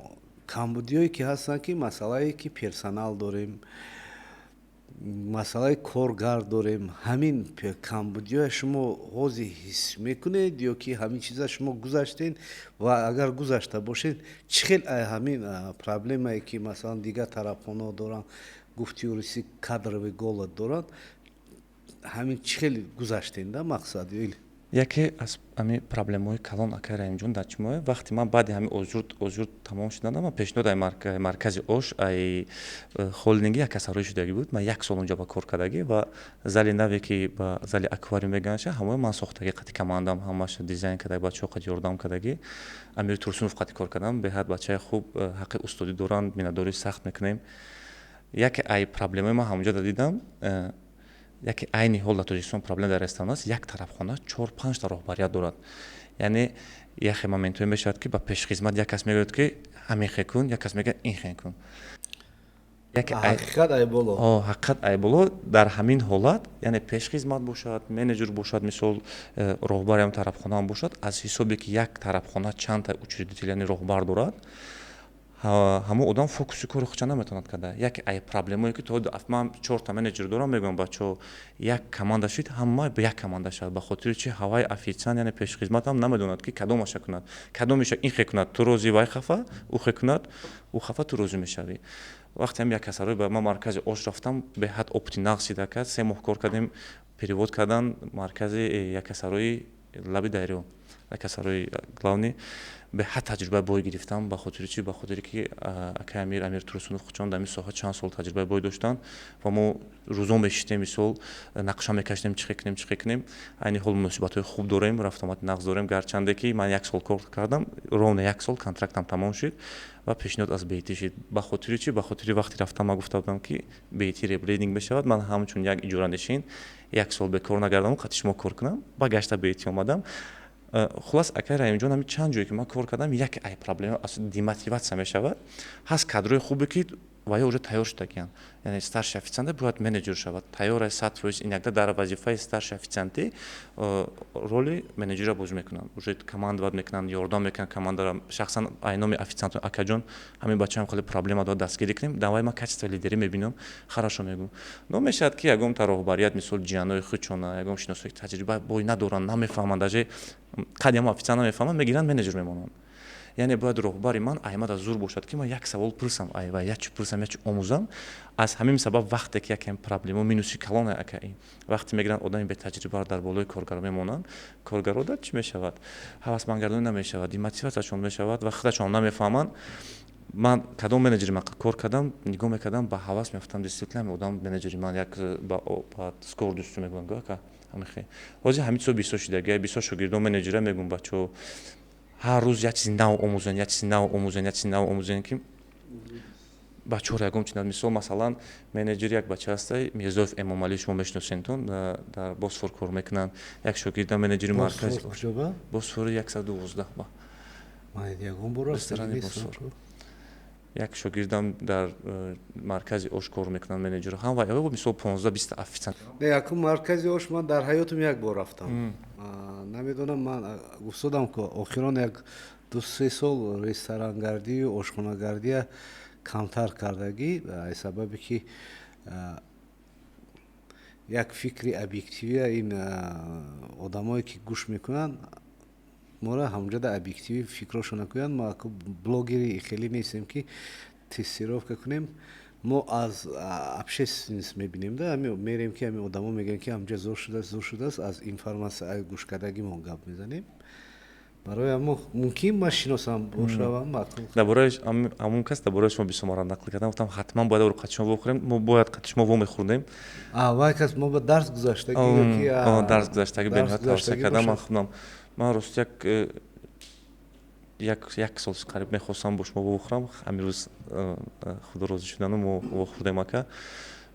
A: камбудиҳое, ки ҳастанд, ки масъалае, ки персонал дорем, масъалаи коргар дорем, ҳамин камбудиҳоя шумо ҳозир ҳис мекунед ё ки ҳамин чиза шумо гузаштед? Ва агар гузашта бошед, чӣ хел ҳамин проблемае, ки, масалан, дигар тарабхонаҳо доранд, гуфти урусӣ, кадровый голод доранд, ҳамин чӣ хел гузаштед да мақсад?
B: Яке аз ҳамин проблемаҳои калон, акай Раҳимҷон, дар чӣ моя? Вақте ман баъди ҳамин Озюрт тамом шуданда, ман пешниҳод ай маркази ош, ай холдинги якасароӣ шудагӣ буд. Ман як сол онҷо ба кор кардагӣ ва зали наве, ки ба зали аквариум меганша, ҳамоя ман сохтагӣ қати командам, ҳамаша дизайн кардаги, бачаҳо қати ёрдам кардагӣ. Амир Турсунов қати кор кардам, беҳад бачаи хуб, ҳаққи устодӣ доранд, миннатдорӣ сахт мекунем. Яке ай проблемаи ман ҳамонҷо дидам, яке айни ҳол дар Тоҷикистон проблема дар ресторан аст: як тарабхона чор панҷта роҳбарият дорад. Яъне яхе моментҳое мешавад, ки ба пешхизмат як кас мегӯяд, ки ҳамин хе кун, як кас мегӯяд, ин хе кун.
A: Ҳақиқат айболо.
B: Ҳақиқат айболо. Дар ҳамин ҳолат, яъне пешхизмат бошад, менеҷер бошад, мисол, роҳбари ҳам тарабхонаам бошад, аз ҳисобе ки як тарабхона чандта учредитель, яъне роҳбар дорад, ҳамон одам фокуси кори худша наметавонад карда. Яке ай проблемое, ки то ман чорта менеҷер дорам, мегӯям: «Бачаҳо, як команда шид, ҳама ба як команда шавад». Ба хотири чи? Ҳаваи официант, яъне пешхизматам, намедонад, ки кадомаша кунад, кадомиша ин хе кунад, ту розӣ, вай хафа, ӯ хе кунад, ӯ хафа, ту розӣ мешавӣ. Вақте ҳам як касарои ба ман маркази ош рафтам, беҳад опыти нағз шида кард. 3 моҳ кор кардем, перевод кардан маркази якасарои лаби дарё, якасарои главный. Беҳад таҷрибаи бой гирифтам. Ба хотири чӣ? Ба хотире ки акай Амир Турсунов худшон дар ин соҳа чанд сол таҷрибаи бой доштанд ва мо рӯзо мешиштем, мисол, нақша мекашидем, чӣ хе кунем, чӣ хе кунем. Айни ҳол муносибатҳои хуб дорем, рафтуомади нағз дорем. Гарчанде ки ман як сол кор кардам, ровно як сол контрактам тамом шуд ва пешниҳод аз Бейтӣ шуд. Ба хотири чӣ? Ба хотири вақте рафтам, ман гуфта будам, ки Бейтӣ ребрендинг мешавад, ман ҳамчун як иҷоранишин як сол бекор нагардаму қати шумо кор кунам. Ба гашта Бейтӣ омадам. Хулас, акай Раҳимҷон, ҳамин чанд ҷое ки ман кор кардам, як ай проблема демотивация мешавад. Ҳаст кадрои хубе, ки ва ё уже тайёр шудагиянд, яъне старший официанта бояд менеҷер шавад, тайёр аст 100%. Иногда дар вазифаи старший официанти роли менеҷерро бозӣ мекунанд, уже командовать мекунанд, ёрдам мекунанд командаро. Шахсан ай номи официант: «Акаҷон, ҳамин бачаам хеле проблема дорад, дастгирӣ кунем». Давай, ман качество лидерӣ мебинам, хорошо мегӯм. Но мешавад, ки ягон та роҳбарият, мисол, ҷиянои худшона, ягон шиносое, ки таҷриба бой надоранд, намефаҳманд, даже қадди ҳамо официант намефаҳманд, мегиранд, менеҷер мемонанд. Яъне бояд роҳбари ман аймада зур бошад, ки ман як савол пурсам, ай як чи пурсам, як чи омӯзам. Аз ҳамин сабаб вақте ки якам проблема, минуси калоне, ака, ин вақте мегиранд, одами бетаҷрибаро дар болои коргаро мемонанд, коргаро дар чӣ мешавад? Ҳавасмандгардонӣ намешавад, демотиватсияшон мешавад ва худашон намефаҳманд. Ман кадом менеҷери ман кор кардам, нигоҳ мекардам, ба ҳавас меафтам, действительно одам менеҷери ман як ба с гордостью мегӯям: «Ака, ҳамихе». Ҳозир ҳамин чизо бисёр шудагия, бисёр шогирдон менеҷера. Мегӯм: «Бачаҳо, Ҳар рӯз як чизи нав омӯзен, як чизи нав омӯзен, як чизи нав омӯзен, ки бачаҳоро ягон чи. Мисол, масалан, менеҷери як бача ҳастай, Мирзоев Эмомалӣ, шумо мешиносентон, дар Босфор кор мекунанд. Як шогирда менеҷери марказ Босфори 112, ресторани Босфор. Як шогирдам дар маркази ош кор мекунанд, менеҷер ҳам ва мисол 15-20 официант.
A: Не, якум маркази ош ман дар ҳаётам як бор рафтам. Намедонам, ман гуфтодам, ки охирон як 2-3 сол ресторангардию ошхонагардия камтар кардагӣ, аз сабабе ки як фикри объективия, ин одамое ки гӯш мекунанд моро, ҳамҷода объективӣ фикрошо накунанд. Мо блогери хеле нестем, ки тестировка кунем. Мо аз общественность мебинем да, ами мерем, ки ами одамо мегӯянд, ки ҳамҷа зор шудааст, зор шудааст. Аз информатсия гӯшкардагимон гап мезанем. Барои ҳамо мумкин ман шиносам бошавам.
B: Дар бораи ҳамун кас, дар бораи шумо бисёр мара нақл кардам. Гуфтам, ҳатман бояд ӯро қати шумо вохӯрем, мо бояд қати шумо вомехӯрдем.
A: Вай кас мо ба дарс гузаштагӣ?
B: Дарс гузаштагӣ, бениҳоят тавсия кардам. Ман худам, ман рост як сол қариб мехостам бо шумо вохӯрам. Ҳамин рӯз э, худо розӣ шудану мо вохӯрдем, ака.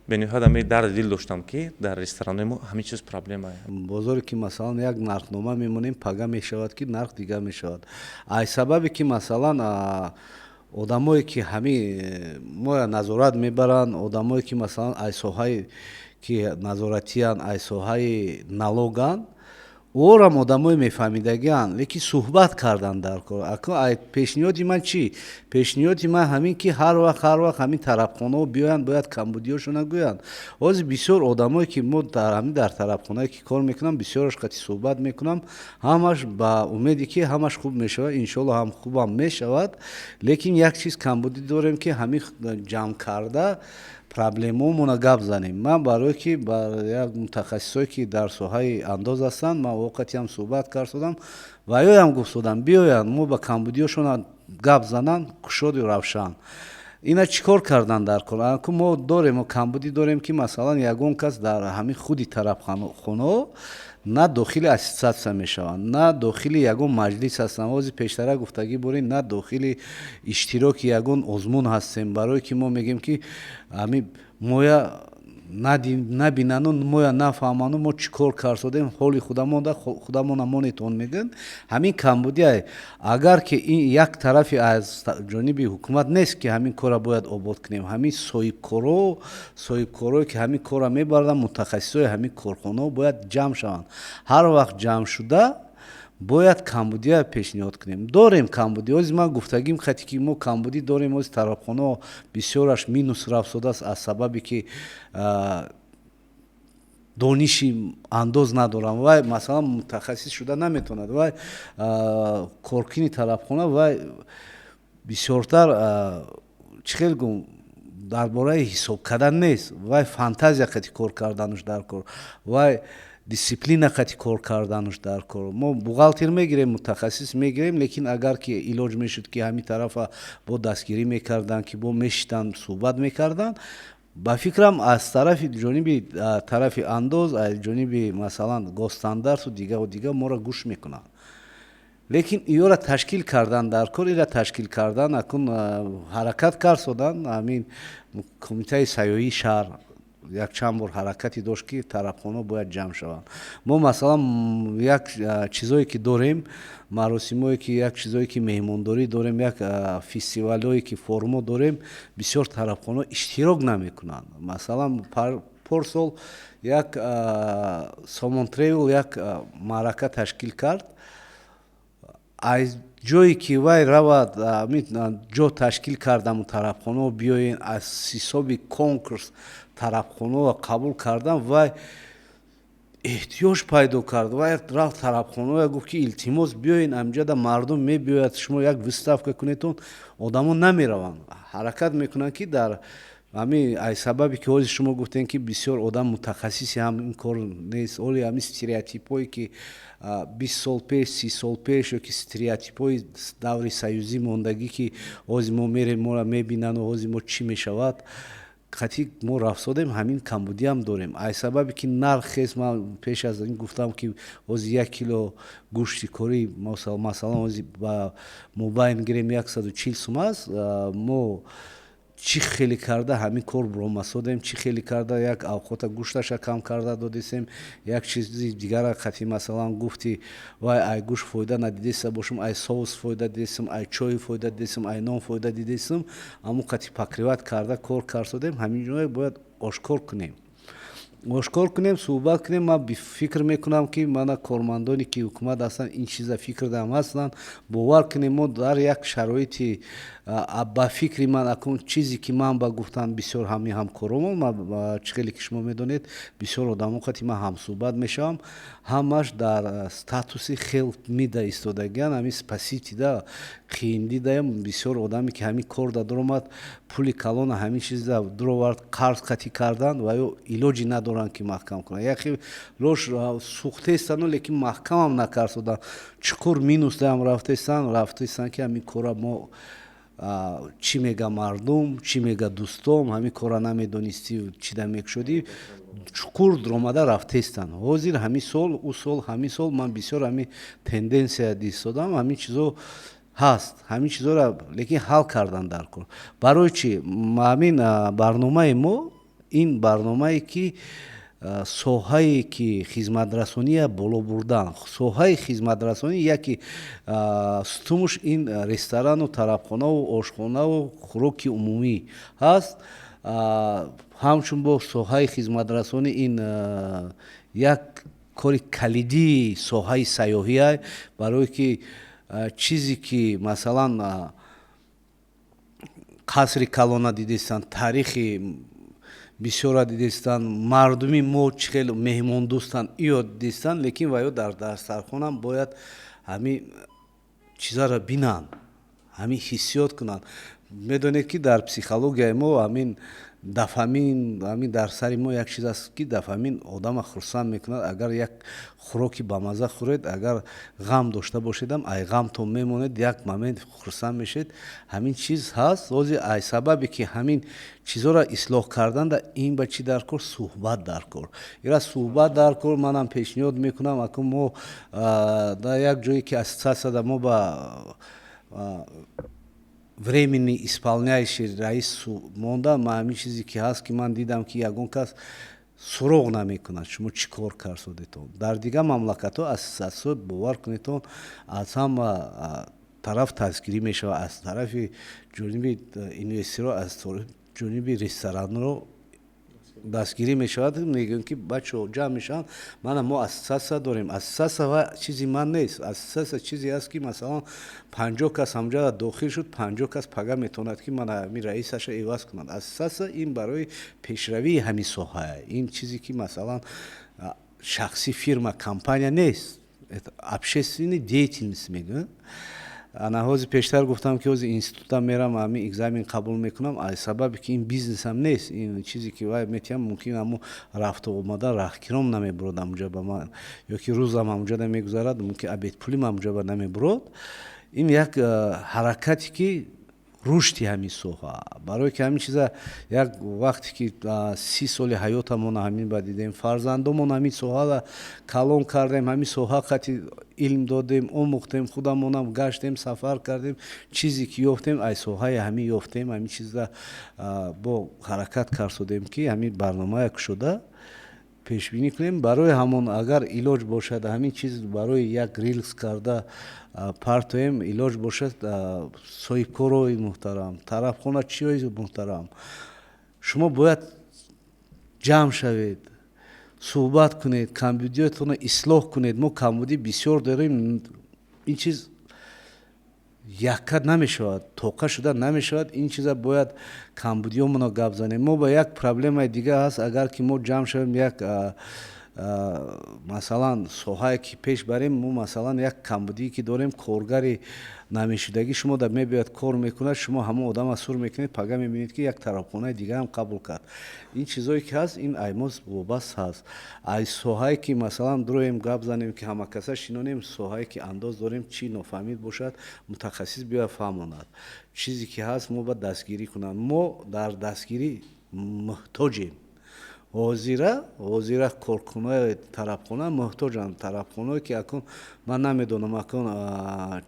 B: Бениҳоят ҳами дарди дил доштам, ки дар ресторанҳои мо ҳамин чиз проблема.
A: Бозоре ки, масалан, як нархнома мемонем, пага мешавад, ки нарх дигар мешавад, аз сабабе ки, масалан, одамое ки ҳами моя назорат мебаранд, одамое ки, масалан, аз соҳаи ки назоратиянд, аз соҳаи налоганд, орам одамои мефаҳмидагианд, лекин суҳбат кардан дар кор. Пешниҳоди ман чӣ? Пешниҳоди ман ҳамин, ки ҳар вақт ҳамин тарабхонаҳо биёянд, бояд камбудиёшона гӯянд. Ҳозир бисёр одамое ки мо дар ҳамин дар тарабхонае ки кор мекунам, бисёраш қати суҳбат мекунам, ҳамаш ба умеде ки ҳамаш хуб мешавад. Иншоалло, ҳам хубам мешавад, лекин як чиз камбудӣ дорем, ки ҳамин ҷамъ карда проблемаомона гап занем. Ман барое ки ба як мутахассисое ки дар соҳаи андоз ҳастанд, ман воқеатиам суҳбат кардодам ва ёям гуфтодам, биёянд, мо ба камбудиёшона гап зананд, кушоду равшан. Ина чӣ кор кардан дар кор? Аку мо дорем, мо камбудӣ дорем, ки, масалан, ягон кас дар ҳамин худи тарабхонаҳо на дохили ассотсиатсия мешаванд, на дохили ягон маҷлис ҳастанд. Ҳозир пештара гуфтагӣ борем, на дохили иштироки ягон озмун ҳастем, барое ки мо мегӯем, ки ҳамин моя набинану моя нафаҳману мо чӣ кор карсодем, ҳоли худамонда худамона монетон мегӯянд. Ҳамин камбудия, агар ки ин як тарафи аз ҷониби ҳукумат нест, ки ҳамин корра бояд обод кунем. Ҳамин соҳибкорое ки ҳамин корра мебарданд, мутахассисои ҳамин корхонаҳо бояд ҷамъ шаванд. Ҳар вақт ҷамъ шуда, бояд камбудия пешниҳод кунем. Дорем камбудӣ. Ҳозир ман гуфтагим хати ки мо камбудӣ дорем. Ҳозир тарабхонаҳо бисёраш минус рафтодааст, аз сабабе ки дониши андоз надорам. Вай, масалан, мутахассис шуда наметавонад. Вай коркуни тарабхона, вай бисёртар, чӣ хел гум, дар бораи ҳисоб кардан нест. Вай фантазия қати кор кардануш дар кор, вай дисциплина қати кор кардануш дар кор. Мо бухгалтер мегирем, мутахассис мегирем, лекин агар ки илоҷ мешуд, ки ҳамин тарафа бо дастгирӣ мекарданд, ки бо мешитанд, суҳбат мекарданд, ба фикрам, аз тарафи ҷониби тарафи андоз, аз ҷониби, масалан, госстандарту дигаву дигар моро гӯш мекунанд. Лекин иёра ташкил кардан дар кор, ира ташкил кардан акун ҳаракат карсодан. Ҳамин кумитаи сайёҳии шаҳр якчанд бор ҳаракате дошт, ки тарабхонаҳо бояд ҷамъ шаванд. Мо, масалан, як чизое ки дорем, маросимое ки, як чизое ки меҳмондорӣ дорем, як фестивалҳое ки формо дорем, бисёр тарабхонаҳо иштирок намекунанд. Масалан, порсол як Сомон Тревел як маърака ташкил кард. Аз ҷое ки вай равад, ҷо ташкил кардаму тарабхонаҳо биёен, аз ҳисоби конкурс тарабхонаҳо қабул кардан, вай эҳтиёҷ пайдо кард. Вай рафт тарабхонаҳо, гуфт, ки илтимос, биёен, амҷада мардум мебиёяд, шумо як выставка кунедон. Одамо намераванд, ҳаракат мекунанд, ки дар ҳамин, аз сабабе ки ҳозир шумо гуфтем, ки бисёр одам мутахассиси ҳам ин кор нест. Оли ҳамин стереотипҳое ки 20 сол пеш, 30 сол пеш, ё ки стереотипҳои даври союзӣ мондагӣ, ки ҳозир мо мерем, моро мебинану ҳозир мо чӣ мешавад. Қати мо рафтодем, ҳамин камбудиам дорем. Ай сабабе ки нарх хес, ман пеш аз ин гуфтам, ки ҳозир 1 кило гӯшти корӣ, масалан, ҳозир ба мобайн гирем, 140 сум аст. Мо чӣ хеле карда ҳамин кор буромасодем, чӣ хеле карда як авқота гӯшташа кам карда додесем, як чизи дигара қати, масалан, гуфти вай, ай гӯшт фоида надидеса бошам, ай соус фоида дидесам, ай чой фоида дидесам, ай нон фоида дидесам, ҳамун қати покрывать карда кор карсодем. Ҳамин ҷое бояд ошкор кунем, ошкор кунем, суҳбат кунем. Ман фикр мекунам, ки мана кормандоне ки ҳукумат ҳастанд, ин чиза фикрдам ҳастанд. Бовар кунем, мо дар як шароити, ба фикри ман, акун чизе ки ман ба гуфтан, бисёр ҳами ҳамкоромон, чӣ хеле ки шумо медонед, бисёр одамо қати ман ҳамсӯҳбат мешавам, ҳамаш дар статуси хел мида истодагиан, ҳамин спаситида қиин дидаям. Бисёр одаме ки ҳамин кор да дуромад, пули калона ҳамин чиза дуровард, қарз қатӣ кардан ва ё илоҷӣ надоранд, ки маҳкам кунанд. Яке рош сӯхтестану, лекин маҳкамам накарсодан, чуқур минусдаам рафтестан, рафтестан, ки ҳамин кора мо, чӣ мега мардум, чӣ мега дӯстом, ҳамин кора намедонистӣ, чида мекушодӣ, чуқур дуромада рафтестанд. Ҳозир ҳамин сол, ӯ сол, ҳамин сол ман бисёр ҳамин тенденсия дистодам, ҳамин чизо ҳаст, ҳамин чизоро лекин ҳал кардан дар кор. Барои чӣ ҳамин барномаи мо, ин барномае ки соҳае ки хизматрасония боло бурдан, соҳаи хизматрасонӣ, яке сутумуш ин ресторану тарабхонаву ошхонаву хӯроки умумӣ ҳаст. Ҳамчун бо соҳаи хизматрасонӣ ин як кори калидии соҳаи сайёҳия, барое ки чизе ки, масалан, қасри калона дидестанд, таърихи бисёра дидестанд, мардуми мо чӣ хел меҳмондӯстанд, иё дидестанд, лекин ва ё дар дастархонам бояд ҳамин чизаро бинанд, ҳамин ҳиссиёт кунанд. Медонед, ки дар психологияи мо ҳамин дофамин, ҳамин дар сари мо як чиз аст, ки дофамин одама хурсанд мекунад. Агар як хӯроки бамаза хӯред, агар ғам дошта бошедам, ай ғамтон мемонед, як момент хурсанд мешед. Ҳамин чиз ҳаст. Ҳозир ай сабабе ки ҳамин чизоро ислоҳ карданда, ин ба чӣ дар кор? Суҳбат дар кор, ира суҳбат дар кор. Манам пешниҳод мекунам, акун мо дар як ҷое ки ассотсиатсияда мо ба временный исполняющий раис монда, ман ҳамин чизе ки ҳаст, ки ман дидам, ки ягон кас суроғ намекунад, шумо чӣ кор карсодетон. Дар дигар мамлакатҳо ассотсиатсиё, бовар кунедтон, аз ҳама тараф дастгирӣ мешавад, аз тарафи ҷониби инвесторро, аз ҷониби ресторанро дастгирӣ мешавад. Мегӯем, ки бачаҳо ҷамъ мешаванд, мана мо ассотсиатсия дорем. Ассотсиатсия ва чизи ман нест, ассотсиатсия чизе аст, ки, масалан, 50 кас ҳамҷода дохил шуд, 50 кас пага метавонад, ки мана ҳамин раисаша иваз кунад. Ассотсиатсия ин барои пешравии ҳамин соҳа, ин чизе ки, масалан, шахсӣ, фирма, компания нест, общественный деятельность мегӯянд. Ана ҳозир пештар гуфтам, ки ҳозир институтам мерам, ҳамин экзамен қабул мекунам, аз сабабе ки ин бизнесам нест, ин чизе ки вай метиҳам, мумкин ҳамун рафту омада раҳкиром намебурод ҳамунҷа ба ман, ё ки рӯзам ҳамунҷа намегузарад, мумкин обедпулим ҳамунҷа ба намебурод. Ин як ҳаракате ки рушди ҳамин соҳа, барое ки ҳамин чиза як вақте ки 30 соли ҳаётамона ҳамин ба дидем, фарзандомон ҳамин соҳара калон кардем, ҳамин соҳа қати илм додем, омӯхтем, худамонам гаштем, сафар кардем, чизе ки ёфтем, ай соҳаи ҳамин ёфтем. Ҳамин чиза бо ҳаракат карсодем, ки ҳамин барномая кушода пешбинӣ кунем. Барои ҳамон, агар илоҷ бошад, ҳамин чиз барои як рилс карда партоем, илоҷ бошад, соҳибкорои муҳтарам, тарабхоначиҳои муҳтарам, шумо бояд ҷамъ шавед, суҳбат кунед, камбудиётонро ислоҳ кунед. Мо камбудӣ бисёр дорем. Ин чиз якка намешавад, тоқа шуда намешавад. Ин чиза бояд камбудиёмонро гап занем. Мо ба як проблемаи дига ҳаст: агар ки мо ҷамъ шавем, як, масалан, соҳае ки пеш барем, мо, масалан, як камбудие ки дорем, коргари намешудагӣ. Шумо дар мебиёяд, кор мекунад, шумо ҳамон одама сур мекунед, пага мебинед, ки як тарабхонаи дигарам қабул кард. Ин чизое ки ҳаст, ин аймоз вобаст ҳаст ай соҳае ки, масалан, дуроем, гап занем, ки ҳамакаса шинонем, соҳае ки андоз дорем, чӣ нофаҳмид бошад, мутахассис биёяд, фаҳмонад. Чизе ки ҳаст, мо бояд дастгирӣ кунанд. Мо дар дастгирӣ Муҳтоҷем. Ҳозира коркунои тарабхона муҳтоҷанд. Тарабхоное, ки акун ман намедонам, акун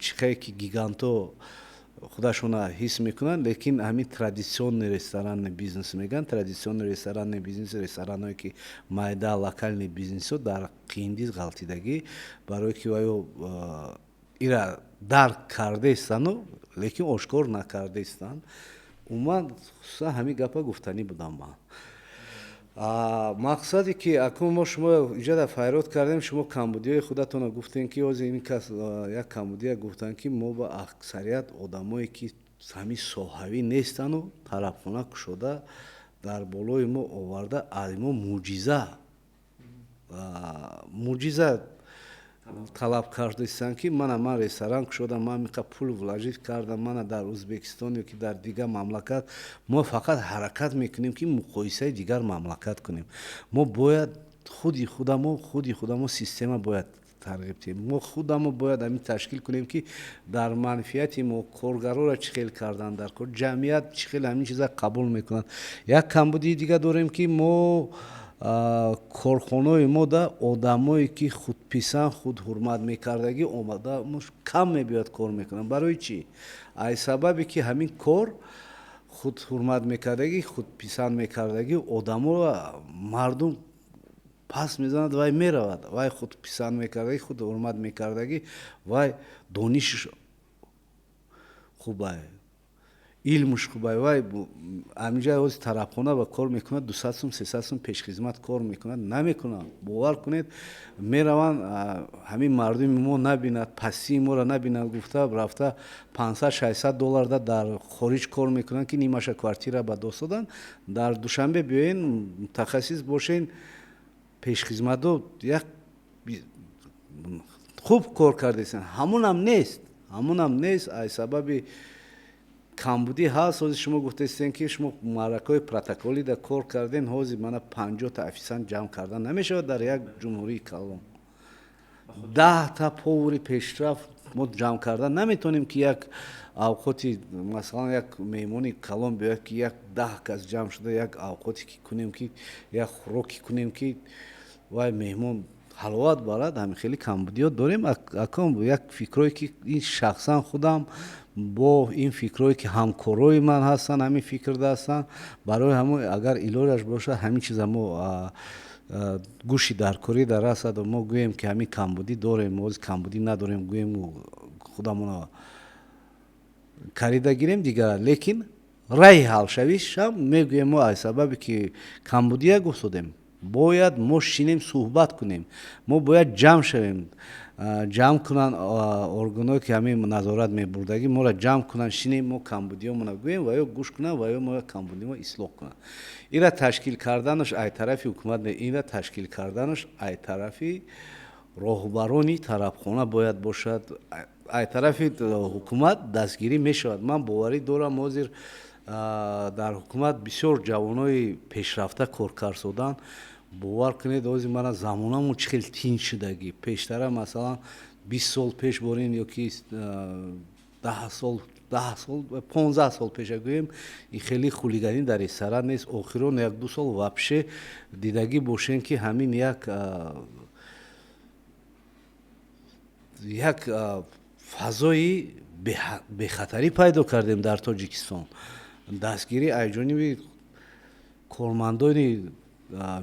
A: чӣ хел ки гигантҳо худашона ҳис мекунанд, лекин ҳамин традиционный ресторанный бизнес мегӯянд. Традиционный ресторанный бизнес, ресторанҳое, ки майда, локальный бизнесҳо дар қиндиз ғалтидагӣ, барое ки ваё ира дарк кардаистану, лекин ошкор накардаистанд. Умуман, хусусан ҳамин гапа гуфтанӣ будам ман. Мақсаде, ки акнун мо шумо иҷода файрод кардем, шумо камбудиҳои худатонро гуфтем, ки ҳозир ин кас як камбудия гуфтанд, ки мо ба аксарият одамое, ки ҳамин соҳавӣ нестану, тарабхона кушода, дар болои мо оварда, аз мо муъҷиза талаб кардастанд, ки мана ман ресторан кушодам, ман миқа пул вложить кардам, мана дар Узбекистон ё ки дар дигар мамлакат. Мо фақат ҳаракат мекунем, ки муқоисаи дигар мамлакат кунем. Мо бояд худи худамо система бояд тарғиб диҳем. Мо худамо бояд ҳамин ташкил кунем, ки дар манфиати мо коргароро чӣ хел кардан дар кор, ҷамъият чӣ хел ҳамин чиза қабул мекунанд. Як камбудии дига дорем, ки мо корхонаи мо да одамое, ки худписанд, худҳурмат мекардагӣ омада кам мебиёд, кор мекунанд. Барои чӣ? Ай сабабе, ки ҳамин кор худҳурмат мекардагӣ, худписанд мекардагӣ одаморо мардум пас мезанад, вай меравад. Вай худписанд мекардагӣ, худҳурмат мекардагӣ, вай донишаш хубай, илмуш хубай. Вай ҳаминҷа ҳозир тарабхона ба кор мекунад, 200 сум, 300 сум пешхизмат кор мекунад, намекунад. Бовар кунед, мераванд, ҳамин мардуми мо набинад, пастии моро набинад гуфта, рафта 500, 600 долларда дар хориҷ кор мекунанд, ки нимаша квартира ба даст доданд. Дар Душанбе биёен, мутахассис бошен, пешхизматҳо як хуб кор кардастанд, ҳамунам нест, ҳамунам нест. Ай сабаби камбудӣ ҳаст. Ҳозир шумо гуфтастем, ки шумо маъракаҳои протоколида кор кардем. Ҳозир мана 50-та официант ҷамъ кардан намешавад дар як ҷумҳурии калон. 10-та повари пешрафт мо ҷамъ кардан наметавонем, ки як авқоти, масалан, як меҳмони калон биёяд, ки як 10 кас ҷамъ шуда, як авқоте ки кунем, ки як хӯроке кунем, ки вай меҳмон ҳаловат барад. Ҳамин хеле камбудиёт дорем. Акон як фикрое, ки ин шахсан худам бо ин фикрое, ки ҳамкорои ман ҳастанд, ҳамин фикрда ҳастанд. Барои ҳамон, агар илоҷаш бошад, ҳамин чиза мо гӯши даркорӣ дар расад, мо гӯем, ки ҳамин камбудӣ дорем. Ҳозир камбудӣ надорем гӯем, худамона карида гирем дигар, лекин раҳи ҳалшавишам мегӯем. Мо аз сабабе, ки камбудия гуфтодем, бояд мо шинем, суҳбат кунем, мо бояд ҷамъ шавем, ҷамъ кунанд органое, ки ҳамин назорат мебурдагӣ, моро ҷамъ кунанд, шинем, мо камбудиёмона гӯем ва ё гӯш кунанд ва ё мо камбудимо ислоҳ кунанд. Ира ташкил карданаш ай тарафи ҳукумат не, ира ташкил карданаш ай тарафи роҳбарони тарабхона бояд бошад. Ай тарафи ҳукумат дастгирӣ мешавад, ман боварӣ дорам. Ҳозир дар ҳукумат бисёр ҷавонои пешрафта кор карсоданд. Бовар кунед, ҳозир мана замонамон чӣ хел тинч шудагӣ. Пештара, масалан, 20 сол пеш борем ё ки 10 сол, 10 сол, 15 сол пеша гӯем, ин хеле хулиганӣ дар ресторан нест. Охирон як ду сол вообще дидагӣ бошем, ки ҳамин як фазои бехатарӣ пайдо кардем дар Тоҷикистон. Дастгирӣ аз ҷониби кормандони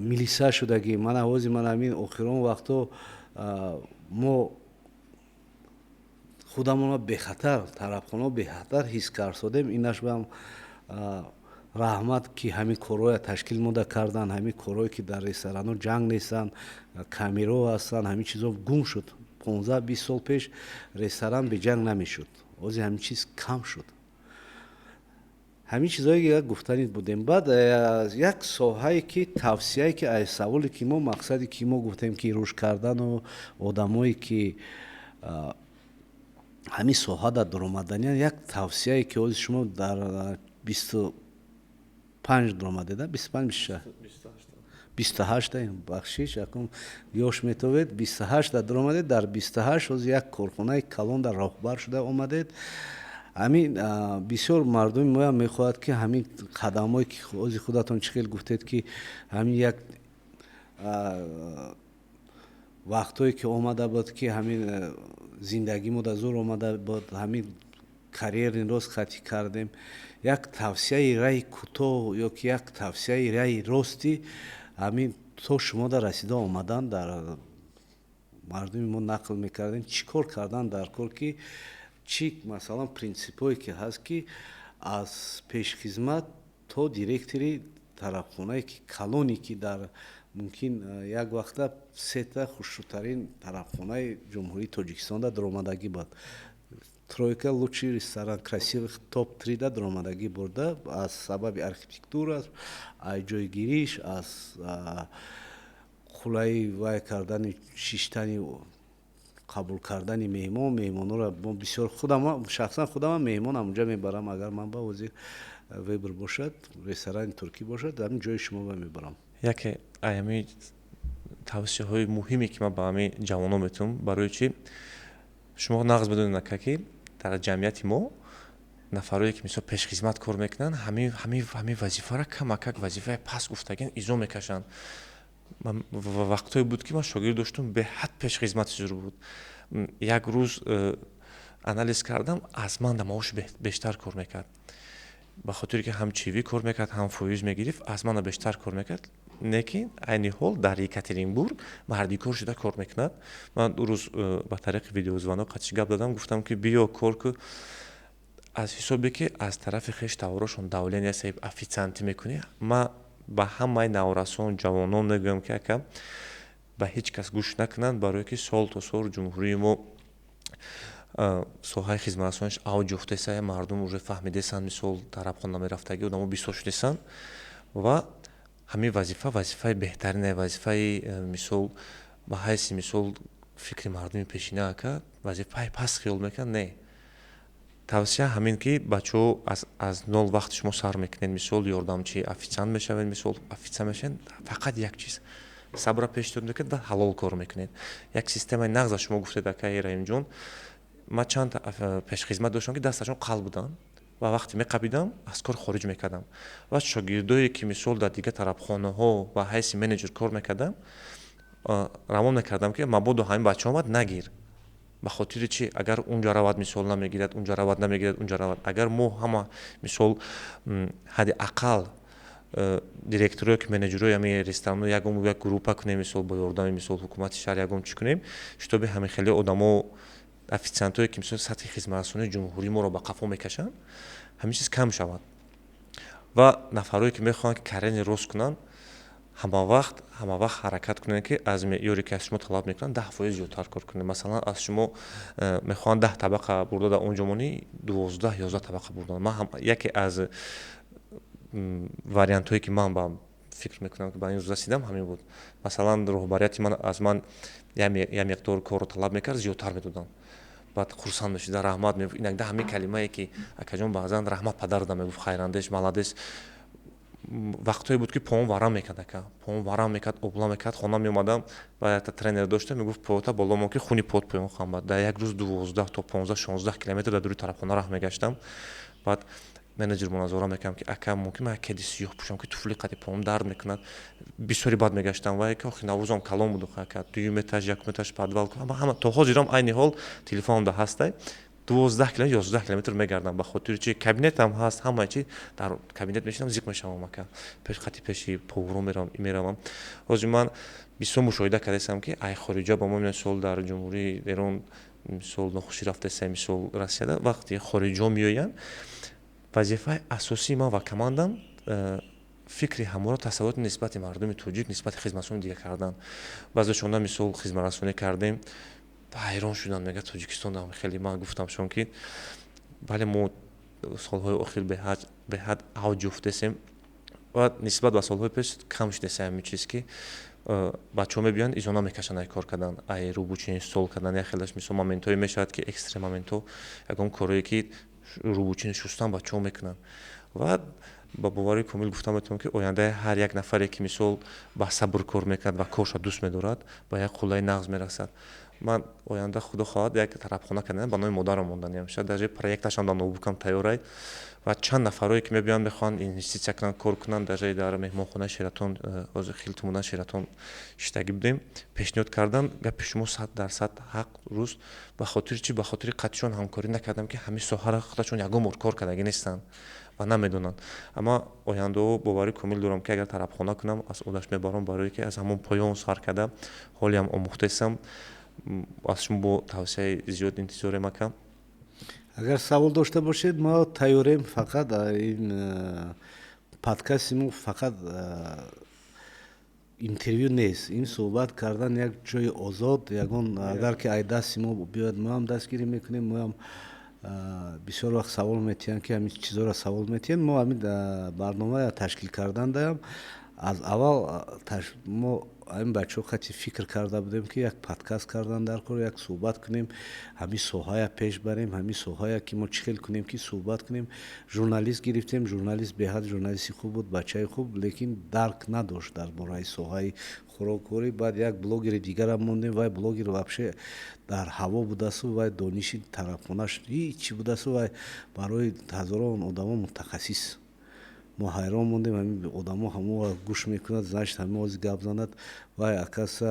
A: милиса шудагӣ. Мана ҳозир, мана ҳамин охирон вақтҳо мо худамонро бехатар, тарабхонао бехатар ҳис карсодем. Инаш бам раҳмат, ки ҳамин корҳоя ташкил мода кардан. Ҳамин корҳое, ки дар ресторанҳо ҷанг нестанд, камераҳо ҳастанд, ҳамин чизҳо гум шуд. 15-20 сол пеш ресторан беҷанг намешуд, ҳозир ҳамин чиз кам шуд. Ҳамин чизҳое, ки гуфтанӣ будем. Баъд як соҳае, ки тавсияе, ки аз саволе, ки мо, мақсаде, ки мо гуфтем, ки рушд кардану одамое, ки ҳамин соҳа дар дуромаданиян, як тавсияе, ки ҳозир шумо дар 25 дуромадеда, 25, 28, бахшиш, акун ёш метовед, 28 дар дуромадед, дар 28 ҳозир як корхонаи калон дар роҳбар шуда омадед. Ҳамин бисёр мардуми моям мехоҳад, ки ҳамин қадамҳое, ки ҳози худатон чӣ хел гуфтед, ки ҳамин як вақтҳое, ки омада буд, ки ҳамин зиндагӣ мо дар зур омада буд, ҳамин карьерный рост хатӣ кардем. Як тавсияи раи кӯтоҳ ё ки як тавсияи раи рости ҳамин то шумо дар расида омадан дар мардуми мо нақл мекардем, чӣ кор кардан дар кор, ки чӣ, масалан, принсипҳое, ки ҳаст, ки аз пешхизмат то директори тарабхонае, ки калоне, ки дар мумкин як вақта сета хушрӯтарин тарабхонаи Ҷумҳурии Тоҷикистонда даромадагӣ буд, тройка лучший ресторан красивых топ трида даромадагӣ бурда, аз сабаби архитектура, аз ҷойгириш, аз қулайи вай кардани шиштани, қабул кардани меҳмон. Меҳмонҳоро мо бисёр, худам шахсан худамам меҳмон ҳамунҷа мебарам. Агар ман ба ҳозир выбор бошад, ресторани туркӣ бошад, ҳамин ҷои шумо ба мебарам.
B: Яке аями тавсияҳои муҳиме, ки ман ба ҳамин ҷавонон метавонам, барои чӣ шумо нағз медонед, ака, ки дар ҷамъияти мо нафарое, ки мисол пешхизмат кор мекунанд, ҳамин вазифаро камакак вазифаи паст гуфтагин изо мекашанд. Вақтҳое буд, ки ман шогирд доштум, беҳад пешхизмати зур буд. Як рӯз анализ кардам, аз ман да маош бештар кор мекард, ба хотире ки ҳам чаевые кор мекард, ҳам фоиз мегирифт, аз мана бештар кор мекард. Лекин айни ҳол дар Екатеринбург мардикор шуда кор мекунад. Ман ду рӯз ба тариқи видеозвонок қатиш гап дадам, гуфтам, ки биё, кор ку. Аз ҳисобе, ки аз тарафи хеш таворошон давление саиб официантӣ мекунӣ. Ман ба ҳамаи наврасон, ҷавонон мегӯям, ки ака, ба ҳеҷ кас гӯш накунанд, барое ки сол то сол ҷумҳурии мо соҳаи хизматрасониш авҷ ёфтеса. Мардум уже фаҳмидесанд, мисол, тарабхона мерафтагӣ одамо бисёр шудесанд ва ҳамин вазифа вазифаи беҳтарине, вазифаи мисол, ба ҳайси мисол фикри мардуми пешина, ака, вазифаи паст хиёл мекунанд. Не, тавсия ҳамин, ки бачаҳо, аз нол вақти шумо сар мекунед, мисол, ёрдамчи официант мешавед, мисол, официант мешавед, фақат як чиз сабра пеш мекунед ва ҳалол кор мекунед. Як системаи нағза шумо гуфтед, акаи Раҳимҷон. Ман чанд пешхизмат доштам, ки дасташон қалб буданд ва вақте меқабидам, аз кор хориҷ мекардам. Ва шогирдое, ки мисол дар дигар тарабхонаҳо ба ҳайси менеҷер кор мекардам, равон мекардам, ки мабодо ҳамин бача омад, нагир. Ба хотири чи? Агар унҷа равад, мисол, намегирад, унҷа равад, намегирад, унҷа равад. Агар мо ҳама, мисол, ҳадди ақал директорое, ки менеҷерои ҳамин ресторанҳо, ягон як группа кунем, мисол, бо ёрдами, мисол, ҳукумати шаҳр ягон чӣ кунем, чтобы ҳамин хеле одамо, официантое, ки мисол сатҳи хизматрасонии ҷумҳурии моро ба қафо мекашанд, ҳамин чиз кам шавад. Ва нафарое, ки мехоҳанд, ки карьерный рост кунанд, ҳама вақт ҳаракат кунед, ки аз меъёре, ки аз шумо талаб мекунанд, 10% зиёдтар кор кунед. Масалан, аз шумо мехоҳанд 10 табақа бурда, дар он ҷо монӣ, 12, 11 табақа бурдан. Ман яке аз вариантҳое, ки ман ба фикр мекунам, ки ба ин рӯз расидам, ҳамин буд. Масалан, роҳбарияти ман аз ман як миқдор корро талаб мекард, зиёдтар медодам, баъд хурсанд мешуда, раҳмат мегуфт. Инакда ҳамин калимае, ки акаҷон, баъзан раҳмат падарда мегуфт, хайрандеш, молодец. Вақтҳое буд, ки поом варам мекард, ака, поом варам мекард, обла мекард. Хона меомадам, ба якта тренер дошта, мегуфт: «Пота боло мон, ки хуни пот поён хамбад». Дар як рӯз 12 то 15, 16 километр дар дури тарабхона раҳ мегаштам. Баъд менеҷер муназора мекардам, ки ака, мумкин ман як кеди сиёҳ пӯшам, ки туфли қади поом дард мекунад, бисёри бад мегаштам. Ва охи Наврӯзам калон буд, ака, дуюм этаж, якум этаж, подвал, ҳама. То ҳозирам айни ҳол телефонам да ҳастай, 12 километр, 11 километр мегардам. Ба хотири чи? Кабинетам ҳаст, ҳамаи чи дар кабинет мешинам, зиқ мешавам, ака, пеш қати пеши поварҳо меравам, меравам. Ҳозир ман бисёр мушоҳида кардастам, ки ай хориҷа ба мо, мисол, дар Ҷумҳурии Эрон, мисол, нохушӣ рафтаста, мисол, Россияда вақте хориҷиҳо меоянд, вазифаи асосии ман ва командам фикри ҳаморо, тасаввуроти нисбати мардуми тоҷик, нисбати хизматрасони дига кардан. Баъзешонда, мисол, хизматрасонӣ кардем, ҳайрон шуданд, мега: «Тоҷикистон хеле». Ман гуфтам шон, ки бале, мо солҳои охир беҳад авҷ ёфтесем ва нисбат ба солҳои пеш кам шудеса. Ҳамин чиз, ки бачаҳо мебиёянд, изо намекашанд ай кор кардан, ай рабочий стол кардан. Як хелаш, мисол, моментҳое мешавад, ки экстра моментҳо, ягон корое, ки рабочий шустан бачаҳо мекунанд. Ва ба бовари комил гуфта метавонам, ки ояндаи ҳар як нафаре, ки, мисол, ба сабр кор мекунад ва корша дӯст медорад, ба як қуллаи нағз мерасад. Ман оянда, худо хоҳад, як тарабхона кардам, ба номи модарам монданиам. Шояд даже проекташам дар ноутбукам тайёрай. Ва чанд нафарое ки мебиёянд, мехоҳанд инвеститсия кунанд, кор кунанд, даже дар меҳмонхонаи Шератон, ҳозир Хилтон будан, Шератон шиштагӣ будем, пешниҳод кардан. Гапи шумо 100% ҳақ, руст. Ба хотири чӣ? Ба хотири қатъишон ҳамкорӣ накардам, ки ҳамин соҳаро худашон ягон бор кор кардагӣ нестанд ва намедонанд. Аммо ояндао боварӣ комил дорам, ки агар тарабхона кунам, аз одаш мебарам, барое ки аз ҳамон поён сар карда ҳолиам омӯхтаистам. Аз шумо бо тавсияи зиёд интизорем, ака.
A: Агар савол дошта бошед, мо тайёрем. Фақат ин подкасти мо фақат интервю нест, ин суҳбат кардан, як ҷои озод. Ягон агар ки ай дасти мо биёяд, мо ҳам дастгирӣ мекунем. Моам бисёр вақт савол метиҳанд, ки ҳамин чизоро савол метиҳанд. Мо ҳамин барномая ташкил кардандаам аз аввал мо ҳамин бачаҳо қати фикр карда будем, ки як подкаст кардан дар кор, як суҳбат кунем, ҳамин соҳая пеш барем, ҳамин соҳая ки мо чӣ хел кунем, ки суҳбат кунем. Журналист гирифтем, журналист беҳад журналисти хуб буд, бачаи хуб, лекин дарк надошт дар бораи соҳаи хӯрокворӣ. Баъд як блогери дигарам мондем. Вай блогер вообще дар ҳаво будасту вай дониши тарабхонаш ҳичи будасту вай барои ҳазорон одамо мутахассис. Мо ҳайрон мондем, ҳамин одамо ҳаморо гӯш мекунад, значит, ҳамин ози гап занад. Вай акаса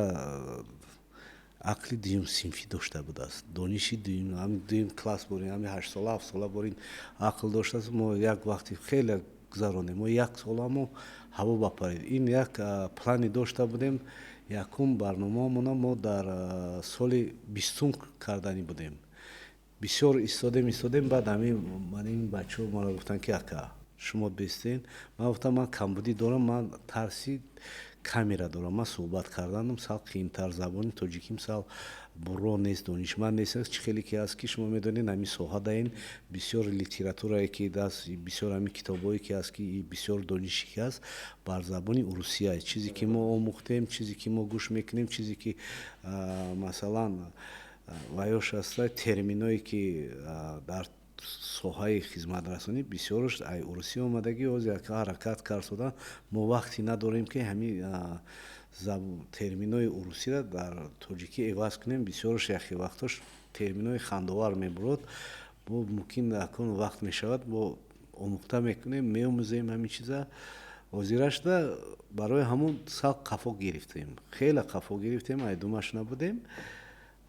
A: ақли дуюм синфӣ дошта будааст, дониши дуюм, ҳамин дуюм класс борин, ҳамин ҳаштсола, ҳафтсола борин ақл доштааст. Мо як вақти хеле гузаронем, мо як сола мо ҳаво бапарид. Ин як плане дошта будем. Якум барномаамона мо дар соли 20-ум карданӣ будем. Бисёр истодем, истодем. Баъд ҳамин ин бачаҳо маро гуфтанд, ки ака, шумо бестен. Ман гуфтам, ман камбудӣ дорам, ман тарси камера дорам, ман суҳбат карданам сал қиинтар, забони тоҷиким сал бурро нест, донишманд нест. Чӣ хеле ки ҳаст, ки шумо медонед, ҳамин соҳа даин бисёр литературае ки даст, бисёр ҳамин китобҳое ки ҳаст, ки бисёр донише ки ҳаст, бар забони урусия. Чизе ки мо омӯхтем, чизе ки мо гӯш мекунем, чизе ки масалан ваёш ҳаста, терминое ки дар соҳаи хизматрасонӣ бисёрш ай урусӣ омадагӣ. Ҳозир яка ҳаракат кард, мо вақте надорем, ки ҳамин терминои урусиро дар тоҷикӣ иваз кунем. Бисёрш яхе вақтош терминои хандовар мебурод. Бо мумкин акун вақт мешавад, бо омӯхта мекунем, меомӯзем ҳамин чиза. Ҳозирашда барои ҳамун сал қафо гирифтем, хеле қафо гирифтем, айдумаш набудем.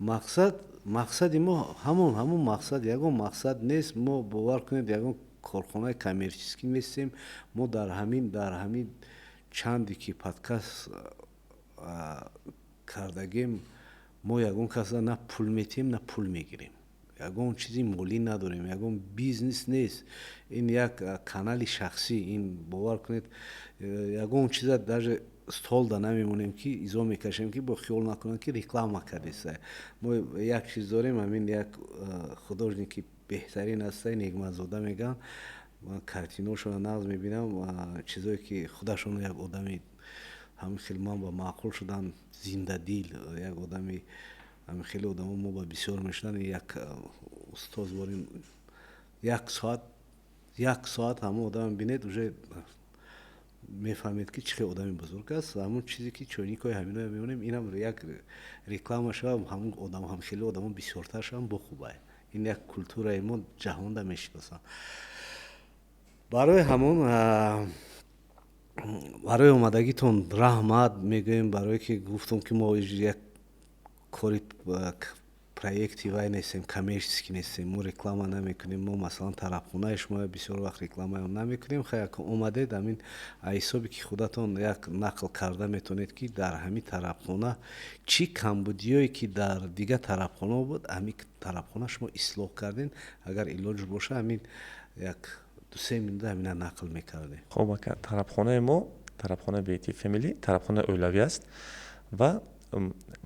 A: Мақсад, мақсади мо ҳамон мақсад, ягон мақсад нест. Мо, бовар кунед, ягон корхонаи коммерческий нестем. Мо дар ҳамин чанде ки подкаст кардагем, мо ягон каса на пул метиҳем, на пул мегирем, ягон чизи молӣ надорем, ягон бизнес нест. Ин як канали шахсӣ. Ин, бовар кунед, ягон чиза даже столда намемонем, ки изо мекашем, ки бо хиёл накунанд, ки реклама кардеста. Мо як чиз дорем, ҳамин як художники беҳтарин ҳаста, Негматзода мегӯянд. Ман картиношонро нағз мебинам, чизое ки худашон як одами ҳамин хел ман ба маъқул шудан, зиндадил, як одами ҳамин хеле одамо мо ба бисёр мешуданд. Як устоз борем, як соат, як соат ҳамон одам бинед, уже мефаҳмед, ки чӣ хел одами бузург аст. Ҳамон чизе ки чойникҳои ҳаминоя мемонем, инам як реклама шава, ҳамон одам, ҳам хеле одамо бисёртар шаванд, бо хубай. Ин як культураи мо ҷаҳонда мешиносанд. Барои ҳамон барои омадагитон раҳмат мегӯем, барое ки гуфтум, ки мо як кори проекти вай нестем, коммерческий нестем, мо реклама намекунем. Мо масалан тарабхонаи шумо бисёр вақт рекламаам намекунем. Хай, як омадед, ҳамин ҳисобе ки худатон як нақл карда метавонед, ки дар ҳамин тарабхона чӣ камбудиёе ки дар дигар тарабхонаҳо буд, ҳамин тарабхона шумо ислоҳ кардем. Агар илоҷ боша, ҳамин як 2-се минута ҳамина нақл мекардем.
B: Хоб, ака, тарабхонаи мо, тарабхонаи Бети Фэмили, тарабхонаи оилавӣ аст ва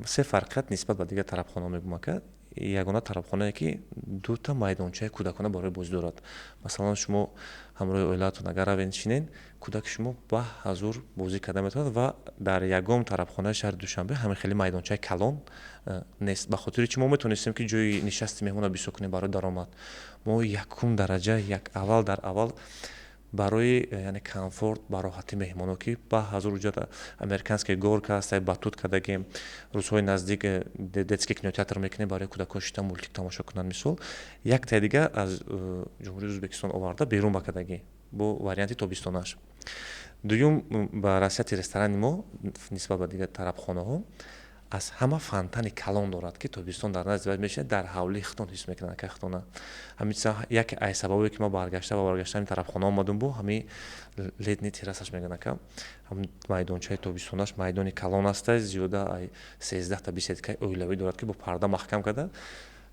B: се фарқият нисбат ба дигар тарабхонаҳо мегӯм, ака. Ягона тарабхонае, ки дута майдончаи кӯдакона барои бозӣ дорад. Масалан, шумо ҳамроҳи оилаатон агар равед, шинед, кӯдаки шумо ба ҳазур бозӣ карда метавонад. Ва дар ягон тарабхонаи шаҳри Душанбе ҳамин хеле майдончаи калон нест. Ба хотири чи мо метавонистем, ки ҷои нишасти меҳмонро бисёр кунем барои даромад. Мо якум дараҷа, як аввал дар аввал Барои яъне комфорт, бароҳати меҳмоно, ки ба ҳазор уҷата американский горка аст, батут кардагем. Рӯзҳои наздик детский кинотеатр мекунем, барои кӯдакон шита мультик тамошо кунанд. Мисол, яктаи дига аз Ҷумҳурии Ӯзбекистон оварда берун бакардагӣ бо варианти тобистонаш. Дуюм, ба расияти ресторани мо нисбат ба дигар тарабхонаҳо аз ҳама фонтани калон дорад, ки тобистон дар назди вай мешинед, дар ҳавлии хитон ҳис мекунанд, ака хитона. Ҳамин чиза яке аз сабабое, ки ма баргашта ва баргашта ҳамин тарабхона омадум, бо ҳамин летний террасаш мегӯянд, ака, ҳамин майдончаи тобистонаш. Майдони калон аста, зиёда ай 13та беседкаи оилавӣ дорад, ки бо парда маҳкам карда,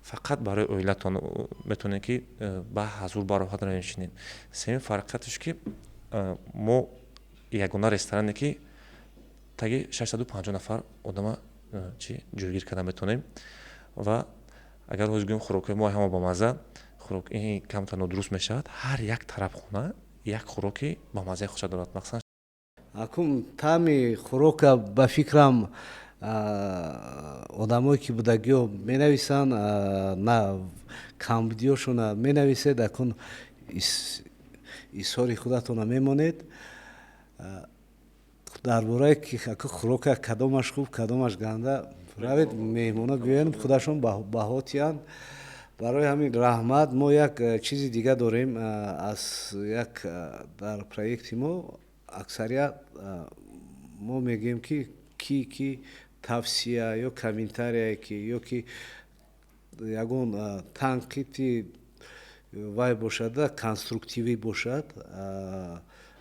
B: фақат барои оилатон метавонед, ки ба ҳазур бароҳат равем. Сеюм фарқияташ, ки мо ягона ресторане, ки таги 650 нафар одама чи ҷойгир карда метавонем. Ва агар ҳозир гӯем, хӯрокҳои мо ҳама бамаза, хӯрок ин камтар нодуруст мешавад. Ҳар як тарабхона як хӯроки бамазаи худша дорад, махсусан
A: Акун таъми хӯрока, ба фикрам, одамое ки будагиё менависанд, на камбудиёшона менависед, акун изҳори худатона мемонед дар бораи ки аку хӯрока кадомаш хуб, кадомаш ганда. Равед, меҳмоно биёянд, худашон баҳо тиҳанд. Барои ҳамин раҳмат. Мо як чизи дига дорем аз як дар проекти мо аксарият мо мегӯем, ки ки тавсия ё комментарие ки ё ки ягон танқиди вай бошада, конструктивӣ бошад,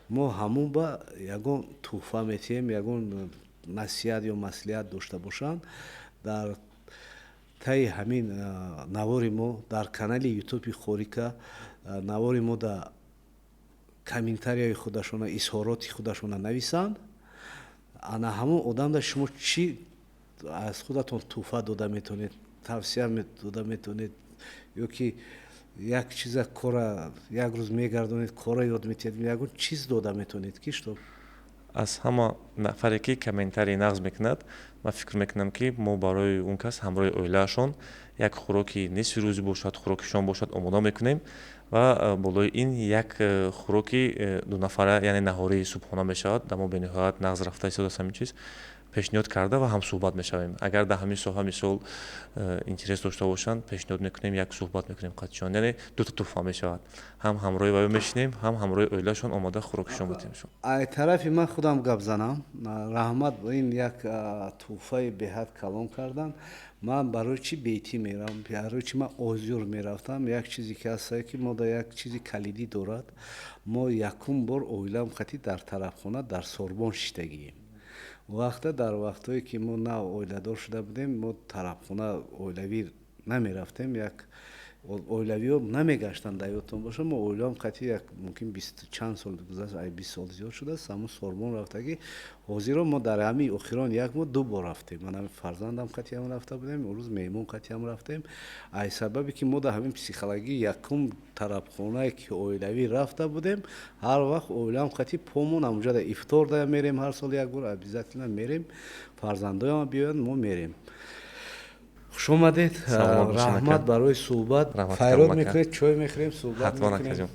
A: мо ҳамун ба ягон тӯҳфа метиҳем. Ягон насиҳат ё маслиҳат дошта бошанд, дар таи ҳамин навори мо дар канали Ютуби Хорика навори мо да комментарияи худашона, изҳороти худашона нависанд. Ана ҳамун одамда шумо чӣ аз худатон тӯҳфа дода метавонед, тавсия дода метавонед ё ки як чиза кора як рӯз мегардонед, кора ёд метиҳед, ягон чиз дода метавонед, ки што
B: Аз ҳама нафаре, ки комментарий нағз мекунад, ман фикр мекунам, ки мо барои он кас ҳамроҳи оилаашон як хӯроки нисфи рӯзӣ бошад, хӯроки шом бошад, омода мекунем ва болои ин як хӯроки дунафара, яъне наҳории субҳона мешавад. Дар мо бениҳоят нағз рафта истодааст ҳамин чиз. Пешниҳод карда ва ҳамсӯҳбат мешавем. Агар дар ҳамин соҳа, мисол, интерес дошта бошанд, пешниҳод мекунем, як суҳбат мекунем қатъишон. Яъне дута тӯҳфа мешавад: ҳам ҳамроҳи ваё мешинем, ҳам ҳамроҳи оилашон омода хӯроки шом метиҳемшон.
A: Ай тарафи ман худам гап занам. Раҳмат, ин як тӯҳфаи беҳад калон кардан. Ман барои чӣ бейтӣ мерам, барои чӣ ман Озюр мерафтам? Як чизе ки ҳастае, ки мо да як чизи калидӣ дорад. Мо якум бор оилам қатӣ дар тарабхона дар Сорбон шиштагием. Вақта дар вақтҳое ки мо нав оиладор шуда будем, мо тарабхона оилавӣ намерафтем, як оилавиҳо намегаштанд. Дар ёдтон бошад, мо оилаам қатъи як мумкин бисту чанд сол гузашт, ай 20 сол зиёд шудааст, ҳамун Сорбон рафтагӣ. Ҳозиро мо дар ҳамин охирон як моҳ ду бор рафтем. Ман ҳамин фарзандам қатъиам рафта будем, он рӯз меҳмон қатъиам рафтем. Ай сабабе ки мо дар ҳамин психологӣ якум тарабхонае ки оилавӣ рафта будем, ҳар вақт оилаам қатъи помон ҳамунҷода ифтор да мерем, ҳар сол як бор обязательно мерем. Фарзандоям биёянд, мо мерем. Хуш омадед, раҳмат барои суҳбат. Файрод мекунед, чой мехӯрем, суҳбат мекунем.